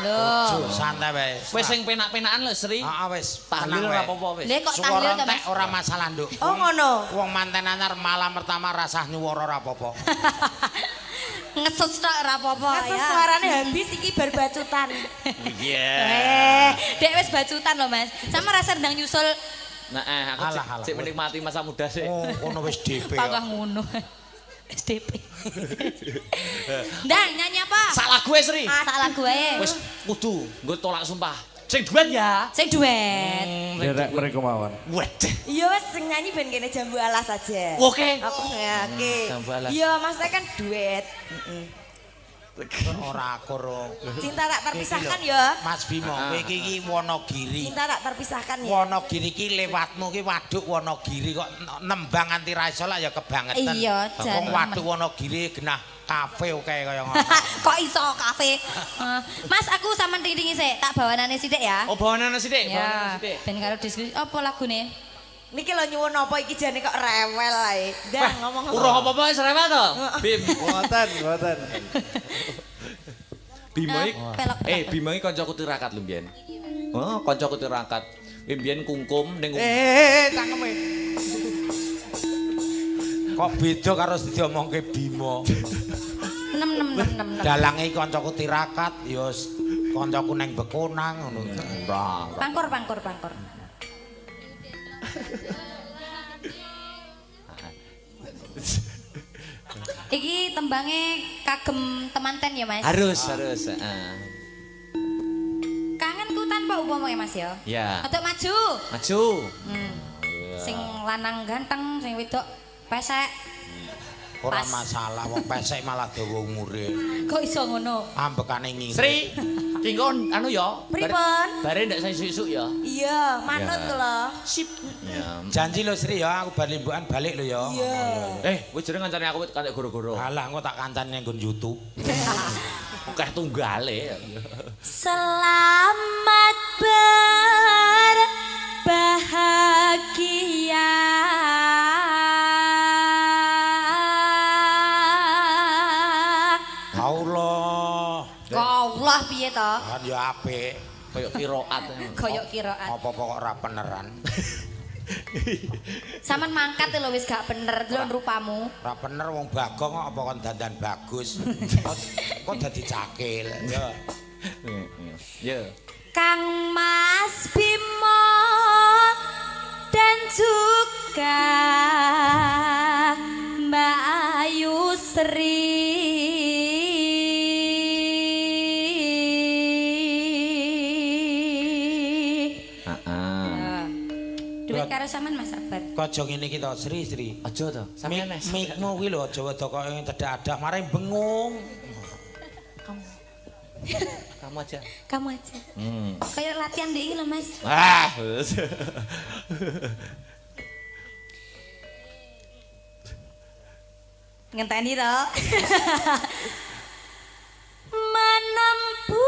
Loh. Santai wae. Wis sing penak-penakan lho Sri. Heeh wis, Tahlil ora apa-apa wis. Lha kok tahlil Suara to Mas? entek ora masalah, Nduk. Oh, ngono. Wong manten anyar malam pertama rasah nyuwara ora apa-apa. Ngesus tok ora apa-apa ya. Ngesus suarane habis iki bar bacutan. Iya. Dek wis bacutan lho Mas. Sama rasa ndang nyusul. Nah, aku cek menikmati masa muda sih. Oh, kono wis DP. Panggah ngono. Wis DP. Ndang nyanyi apa? Sak lagu e Sri. Sak lagu ae. Wis kudu nggo tolak sumpah. Sing duet ya. Sing duet. Derek mriku mawon. Waduh. Iya wis sing nyanyi ben kene jambu alas aja. Oke. Oke. Iya, maksudnya kan duet. Heeh. Ora akur. Cinta tak terpisahkan ya. Mas Bimo, kowe iki Wonogiri. Cinta tak terpisahkan ya. Wonogiri iki lewatmu ki waduk Wonogiri kok nembang nganti ra iso lah ya kebangetan. Iya, jan. Wong waduk Wonogiri genah kafe oke kaya ngono. Kok iso kafe? Mas, aku sampean ting-tingi sik, tak bawanane sithik ya. Oh, bawanane sithik, bawanane sithik. Ben karo diskusi apa lagune? Niki lho nyuwun apa iki jane kok rewel ae. Ndang ngomong. Urung apa-apa wis rewel to? Bim. Mboten, mboten. Bimo iki Bimo iki kancaku tirakat lho mbiyen. Oh, kancaku tirakat. Mbiyen kungkum ning cangkeme. Kok beda karo diomongke Bimo. 6 6 6 6. Dalange kancaku tirakat ya kancaku ning Bekonang ngono. Ora. Pangkor pangkor pangkor. Iki tembange kagem temanten ya Mas. Harus, harus. Kangenku tanpa upama ya Mas ya. Ya. Untuk maju. Maju. Sing lanang ganteng, sing wedok pesek. Ora masalah wong pesek malah dawa umure. Kok iso ngono? Ambekane ngirit. Sri, ki engko anu ya. Pripun? Bare ndak isuk-isuk ya. Iya, manut kula. Sip. Ya. Janji lho Sri ya, aku bar limbukan balik lho ya. Iya. Kowe jeneng kancane aku kantek goro-goro. Alah, engko tak kancane ning nggon YouTube. Akeh tunggale. Selamat berbahagia. Allah. Allah piye to? Kan ya apik. Kaya qiraat. Kaya qiraat. Apa-apa kok ora beneran. Saman mangkat lho wis gak bener lho rupamu. Ora bener wong Bagong kok apa kon dandan bagus. Kok dadi cakil. Ya. Ya. Kang Mas Bimo dan juga Mbak Ayu Sri. Duit karo sampean Mas Akbar. Kok aja ngene iki to Sri Sri. Aja to. Sampeyan Mas. Mikmu kuwi lho aja wedok kok cedhak adah mare bengung. Kamu aja. Kamu aja. Kayak latihan deh iki lho Mas. Ah. Ngenteni to. Menempuh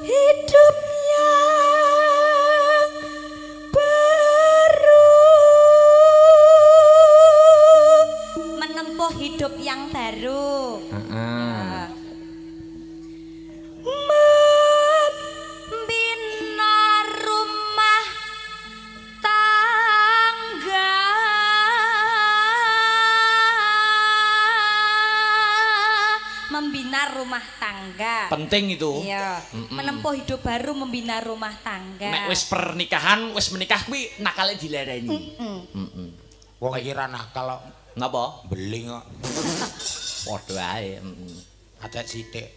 hidup yang baru. Menempuh hidup yang baru. Membina rumah tangga. Membina rumah tangga. Penting itu. Iya. Menempuh hidup baru, membina rumah tangga. Nek wis pernikahan, wis menikah kuwi nakale dilereni. Wong iki ra nakal kok. Napa? Beling kok. Padha ae. Ada sithik.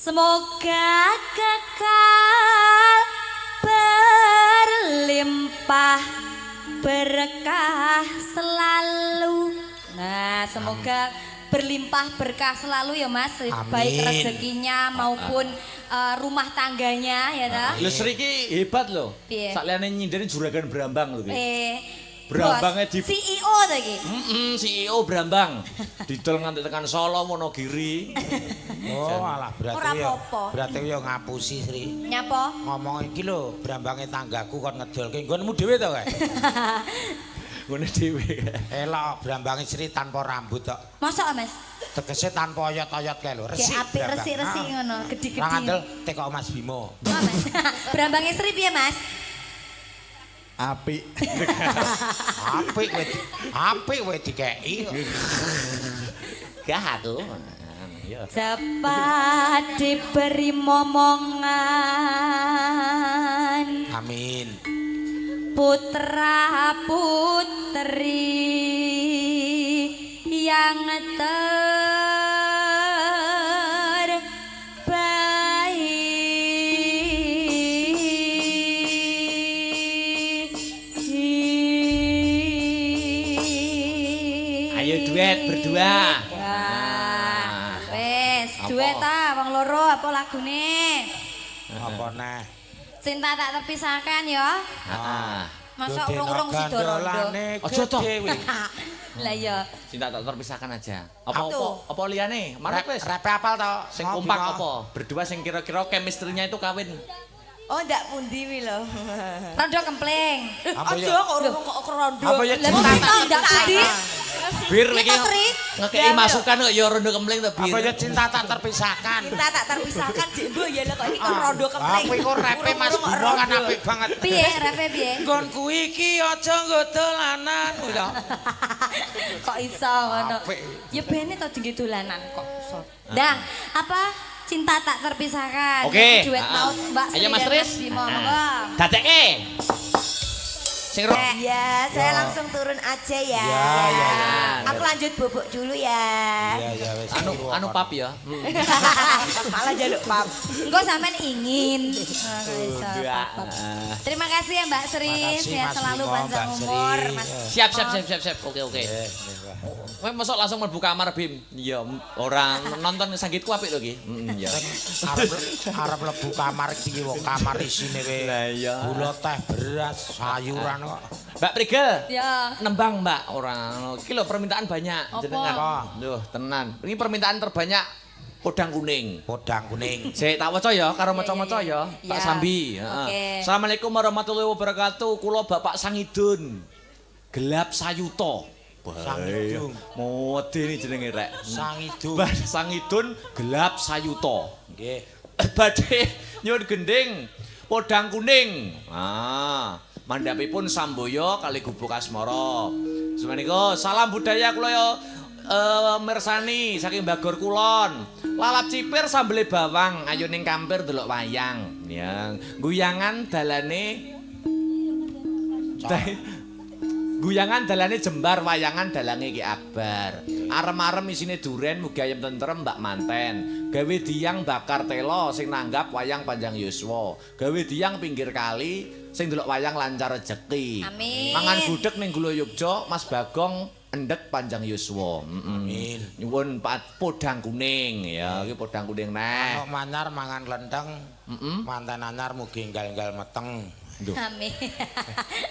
Semoga kekal berlimpah berkah selalu. Nah, semoga berlimpah berkah selalu ya Mas. Amin. Baik rezekinya maupun rumah tangganya ya ta. Lho Sri iki hebat lho. Sakliyane nyindiri juragan Brambang lho iki. Brambangnya di CEO to iki. CEO Brambang. Didol nganti tekan Solo, Wonogiri. Oh, alah berarti ya. Berarti ya ngapusi Sri. Nyapa? Ngomong iki lho, Brambange tanggaku kon ngedolke nggonmu dhewe to kae. Ngene dhewe. Elok Brambange Sri tanpa rambut tok. Mosok, Mas? Tegese tanpa oyot-oyot kae lho, resik. Apik resik-resik ngono, gedhi-gedhi. Ra ngandel tekok Mas Bimo. Oh, Mas. Brambange Sri piye, Mas? Apik. Apik kowe. Apik kowe dikeki. Gah aku. Cepat diberi momongan. Amin. Putra putri yang terbaik. Ayo duet berdua. Wah, wes duet ta wong loro apa lagune? Apa neh? Cinta tak terpisahkan ya. Heeh. Masa urung-urung sida rondo. Aja toh. Lah iya. Cinta tak terpisahkan aja. Apa apa liyane? Marep wis. Repe apal to? Sing kompak apa? Berdua sing kira-kira chemistry-nya itu kawin. Oh ndak pundi wi lho. Rondo kempling. Aja kok urung kok rondo. Apa ya Lah cinta ndak pundi? Bir iki ngekeki masukan kok ya rondo kempling to Bir. Apa ya cinta tak terpisahkan. Cinta tak terpisahkan jek mbok ya lho kok iki kok rondo kempling. Apa iku repe Mas Bimo kan apik banget. Piye repe piye? Nggonku iki aja nggo dolanan lho. Kok iso ngono. Ya bene to dingge dolanan kok iso. Ndang, apa? Cinta tak terpisahkan. Oke. Duet maut Mbak Sri. Ayo Mas Tris. Bimo, monggo. Dadeke. Sing ya, saya langsung turun aja ya. Ya, ya, ya. Aku lanjut bobok dulu ya. Iya, ya wis. Anu pap ya. Malah jaluk pap. Engko sampean ingin. Terima kasih ya Mbak Sri, sehat selalu panjang umur. Mas. Siap, siap, siap, siap, siap. Oke, oke. Kowe mosok langsung mlebu kamar Bim. Iya, ora nonton sanggitku apik lho iki. Heeh, iya. Arep mlebu kamar iki wong kamar isine we. Gula, teh, beras, sayuran kok. Mbak Prigel. Ya. Nembang Mbak ora. Iki lho permintaan banyak jenengan. Duh, tenan. Ini permintaan terbanyak podang kuning. Podang kuning. Sik tak waca ya karo maca-maca ya. Pak Sambi, heeh. Assalamualaikum warahmatullahi wabarakatuh. Kula Bapak Sangidun. Gelap Sayuta. Sangidun. Mode ini jenenge rek. Sangidun. Sangidun gelap Sayuta. Nggih. Badhe nyuwun gending podang kuning. Ah, mandhapipun Samboyo kali Gubuk Asmara. Semenika salam budaya kula ya mirsani saking Bagor Kulon. Lalap cipir sambele bawang, ayo ning kampir delok wayang. Ya, guyangan dalane guyangan dalane jembar, wayangan dalange Ki Akbar. Arem-arem isine duren mugi ayem tentrem Mbak Manten. Gawe diyang bakar telo sing nanggap wayang panjang yuswa. Gawe diyang pinggir kali sing delok wayang lancar rejeki. Amin. Mangan gudeg ning Gula Yogya Mas Bagong endek panjang yuswa. Amin. Nyuwun podang kuning ya, iki podang kuning neh. Manuk manyar mangan lenteng. Manten anyar mugi enggal-enggal meteng. Duh. Amin.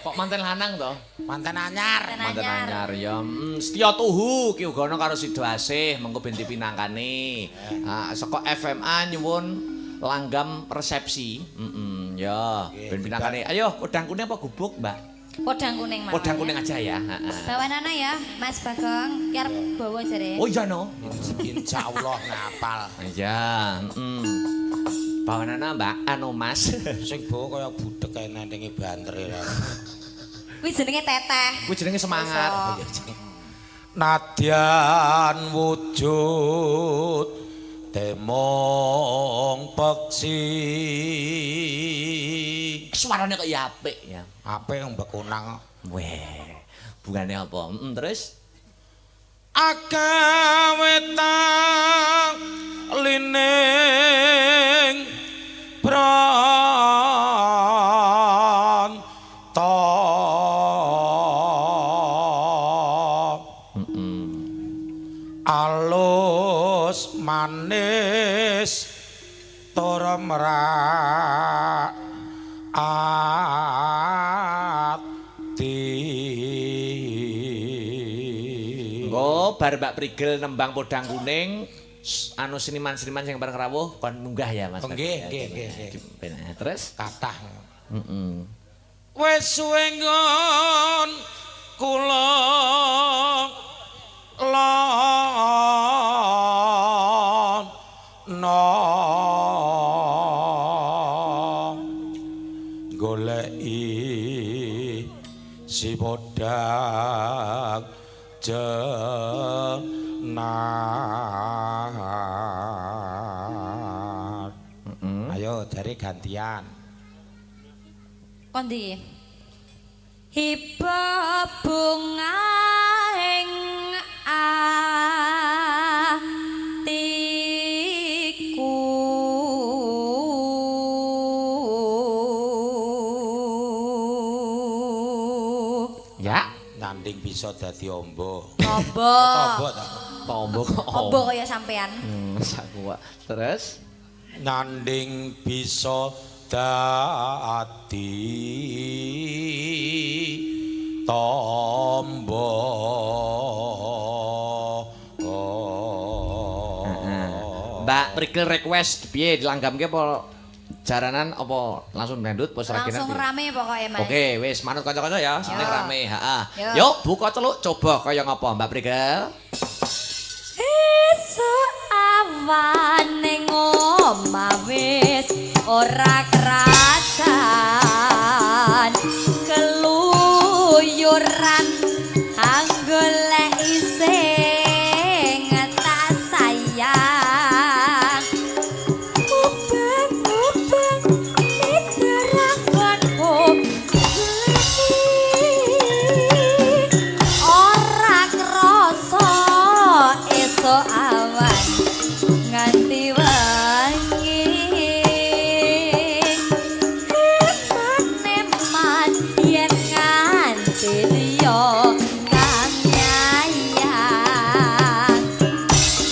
Kok manten lanang to? Manten anyar. Manten anyar ya. Setya tuhu ki uga ana karo Sido Asih mengko ben dipinangkani. Ha saka FMA nyuwun langgam resepsi. Heeh ya, ben pinangkane. Ayo podang kuning apa gubuk, Mbak? Podang kuning mawon. Podang kuning aja ya, heeh. Bawanana ya, Mas Bagong, ki arep bawa jare. Oh iya no. Insyaallah ngapal. Iya, heeh. Bawanana Mbak, anu Mas. Sing bawa kaya budheg kae nandingi banter ya. Kuwi jenenge teteh. Kuwi jenenge semangat. Nadyan wujud temong peksi. Suarane kok ya apik ya. Apik wong bekonang kok. Weh, bungane apa? Terus akawetang lining pronto alus manis tur merak ati. Engko bar Mbak Prigel nembang podang kuning, anu seniman-seniman sing bareng rawuh kon munggah ya Mas. Nggih, nggih, nggih. Terus kathah. Heeh. Wis suwe nggon kula lono goleki Si podang jenar. Ayo jare gantian. Kondi? Hiba bunga ing atiku. Ya, Nyanding bisa dadi ombo. Tombo. Tombo ta? Tombo kok. Ombo kaya sampean. Sak kuwak. Terus Nyanding bisa dadi tombo. Mbak Prigel request piye dilanggamke apa jaranan apa langsung dangdut apa sragenan? Langsung rame pokoknya Mas. Oke, wis manut kanca-kanca ya, sing penting rame, heeh. Yo. Yuk buka celuk coba kaya ngapa Mbak Prigel? Esuk awan ning omah wis ora kerasan, keluyuran anggolek sing tak sayang. Ubeng-ubeng miterakanku ora krasa esuk awan nganti wengi. Eman-eman yen nganti liya kang nyayang.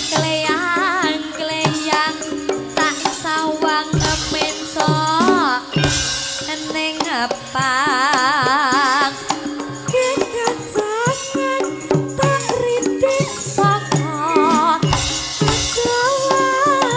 Kleyang-kleyang tak sawang mensok ning ngepang. Kekacangan tak rindik saka kawan.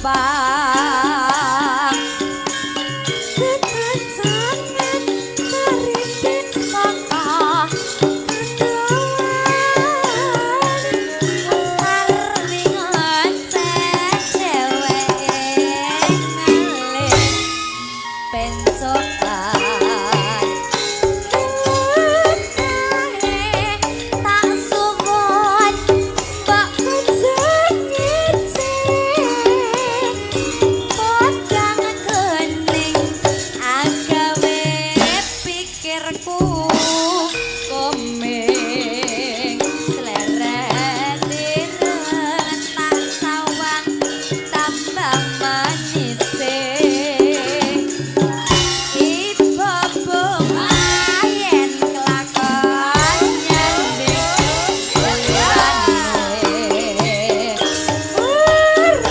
gampang kekancangan karipin saka kedoan sarwi ngoceh dheweke ngalih pencokan tak suwun mbok ngece podang kening agawe pikirku komeng sleret ireng tak sawang tambah manise ibu bunga yen kelakon nyanding liyane ora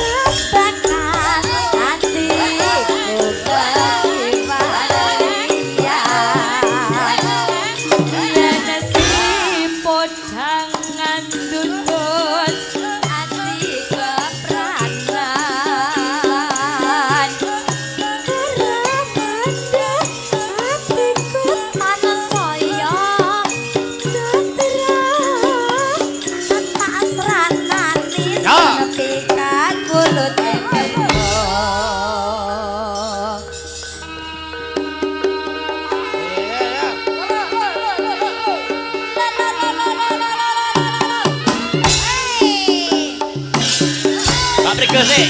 bakal atiku kekiwarian yen si podangan dudut ati kepranan Karamanda atiku tansaya tentrem tak sranani Ya. sepikat bulut eko. Mbak Prigel sik.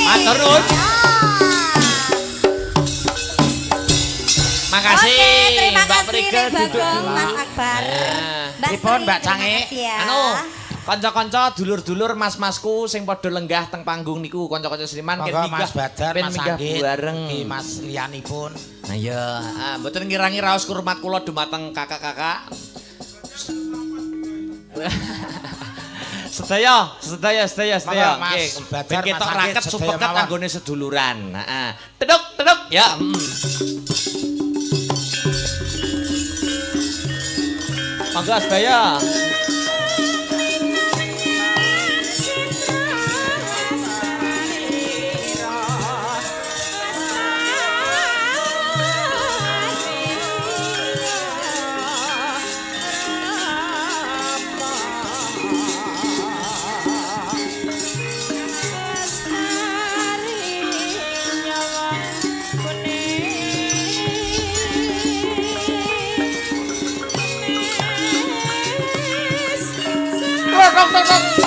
Matur nuwun. Makasih. Oke, terima Mbak kasih Prigel Nek duduk Bagong, dulu. Mas Akbar. Nah. Mbak Pripun, Sri, Mbak terima Cange? kasih ya. Anu, kanca-kanca dulur-dulur mas-masku sing padha lenggah teng panggung niku kanca-kanca seniman Monggo Mas Badar, ben Mas minggah Anggit, bareng. iki Mas liyanipun. Nah iya, ah, mboten ngirangi raos kurmat kula dumateng kakak-kakak. Sedaya, sedaya, sedaya, sedaya. Monggo, Mas Nggih, Badar, ben ketok Mas Anggit, raket sedaya supeket mawon. anggone seduluran. Heeh. Teduk, teduk. Ya. Monggo sedaya. Tok tok tok.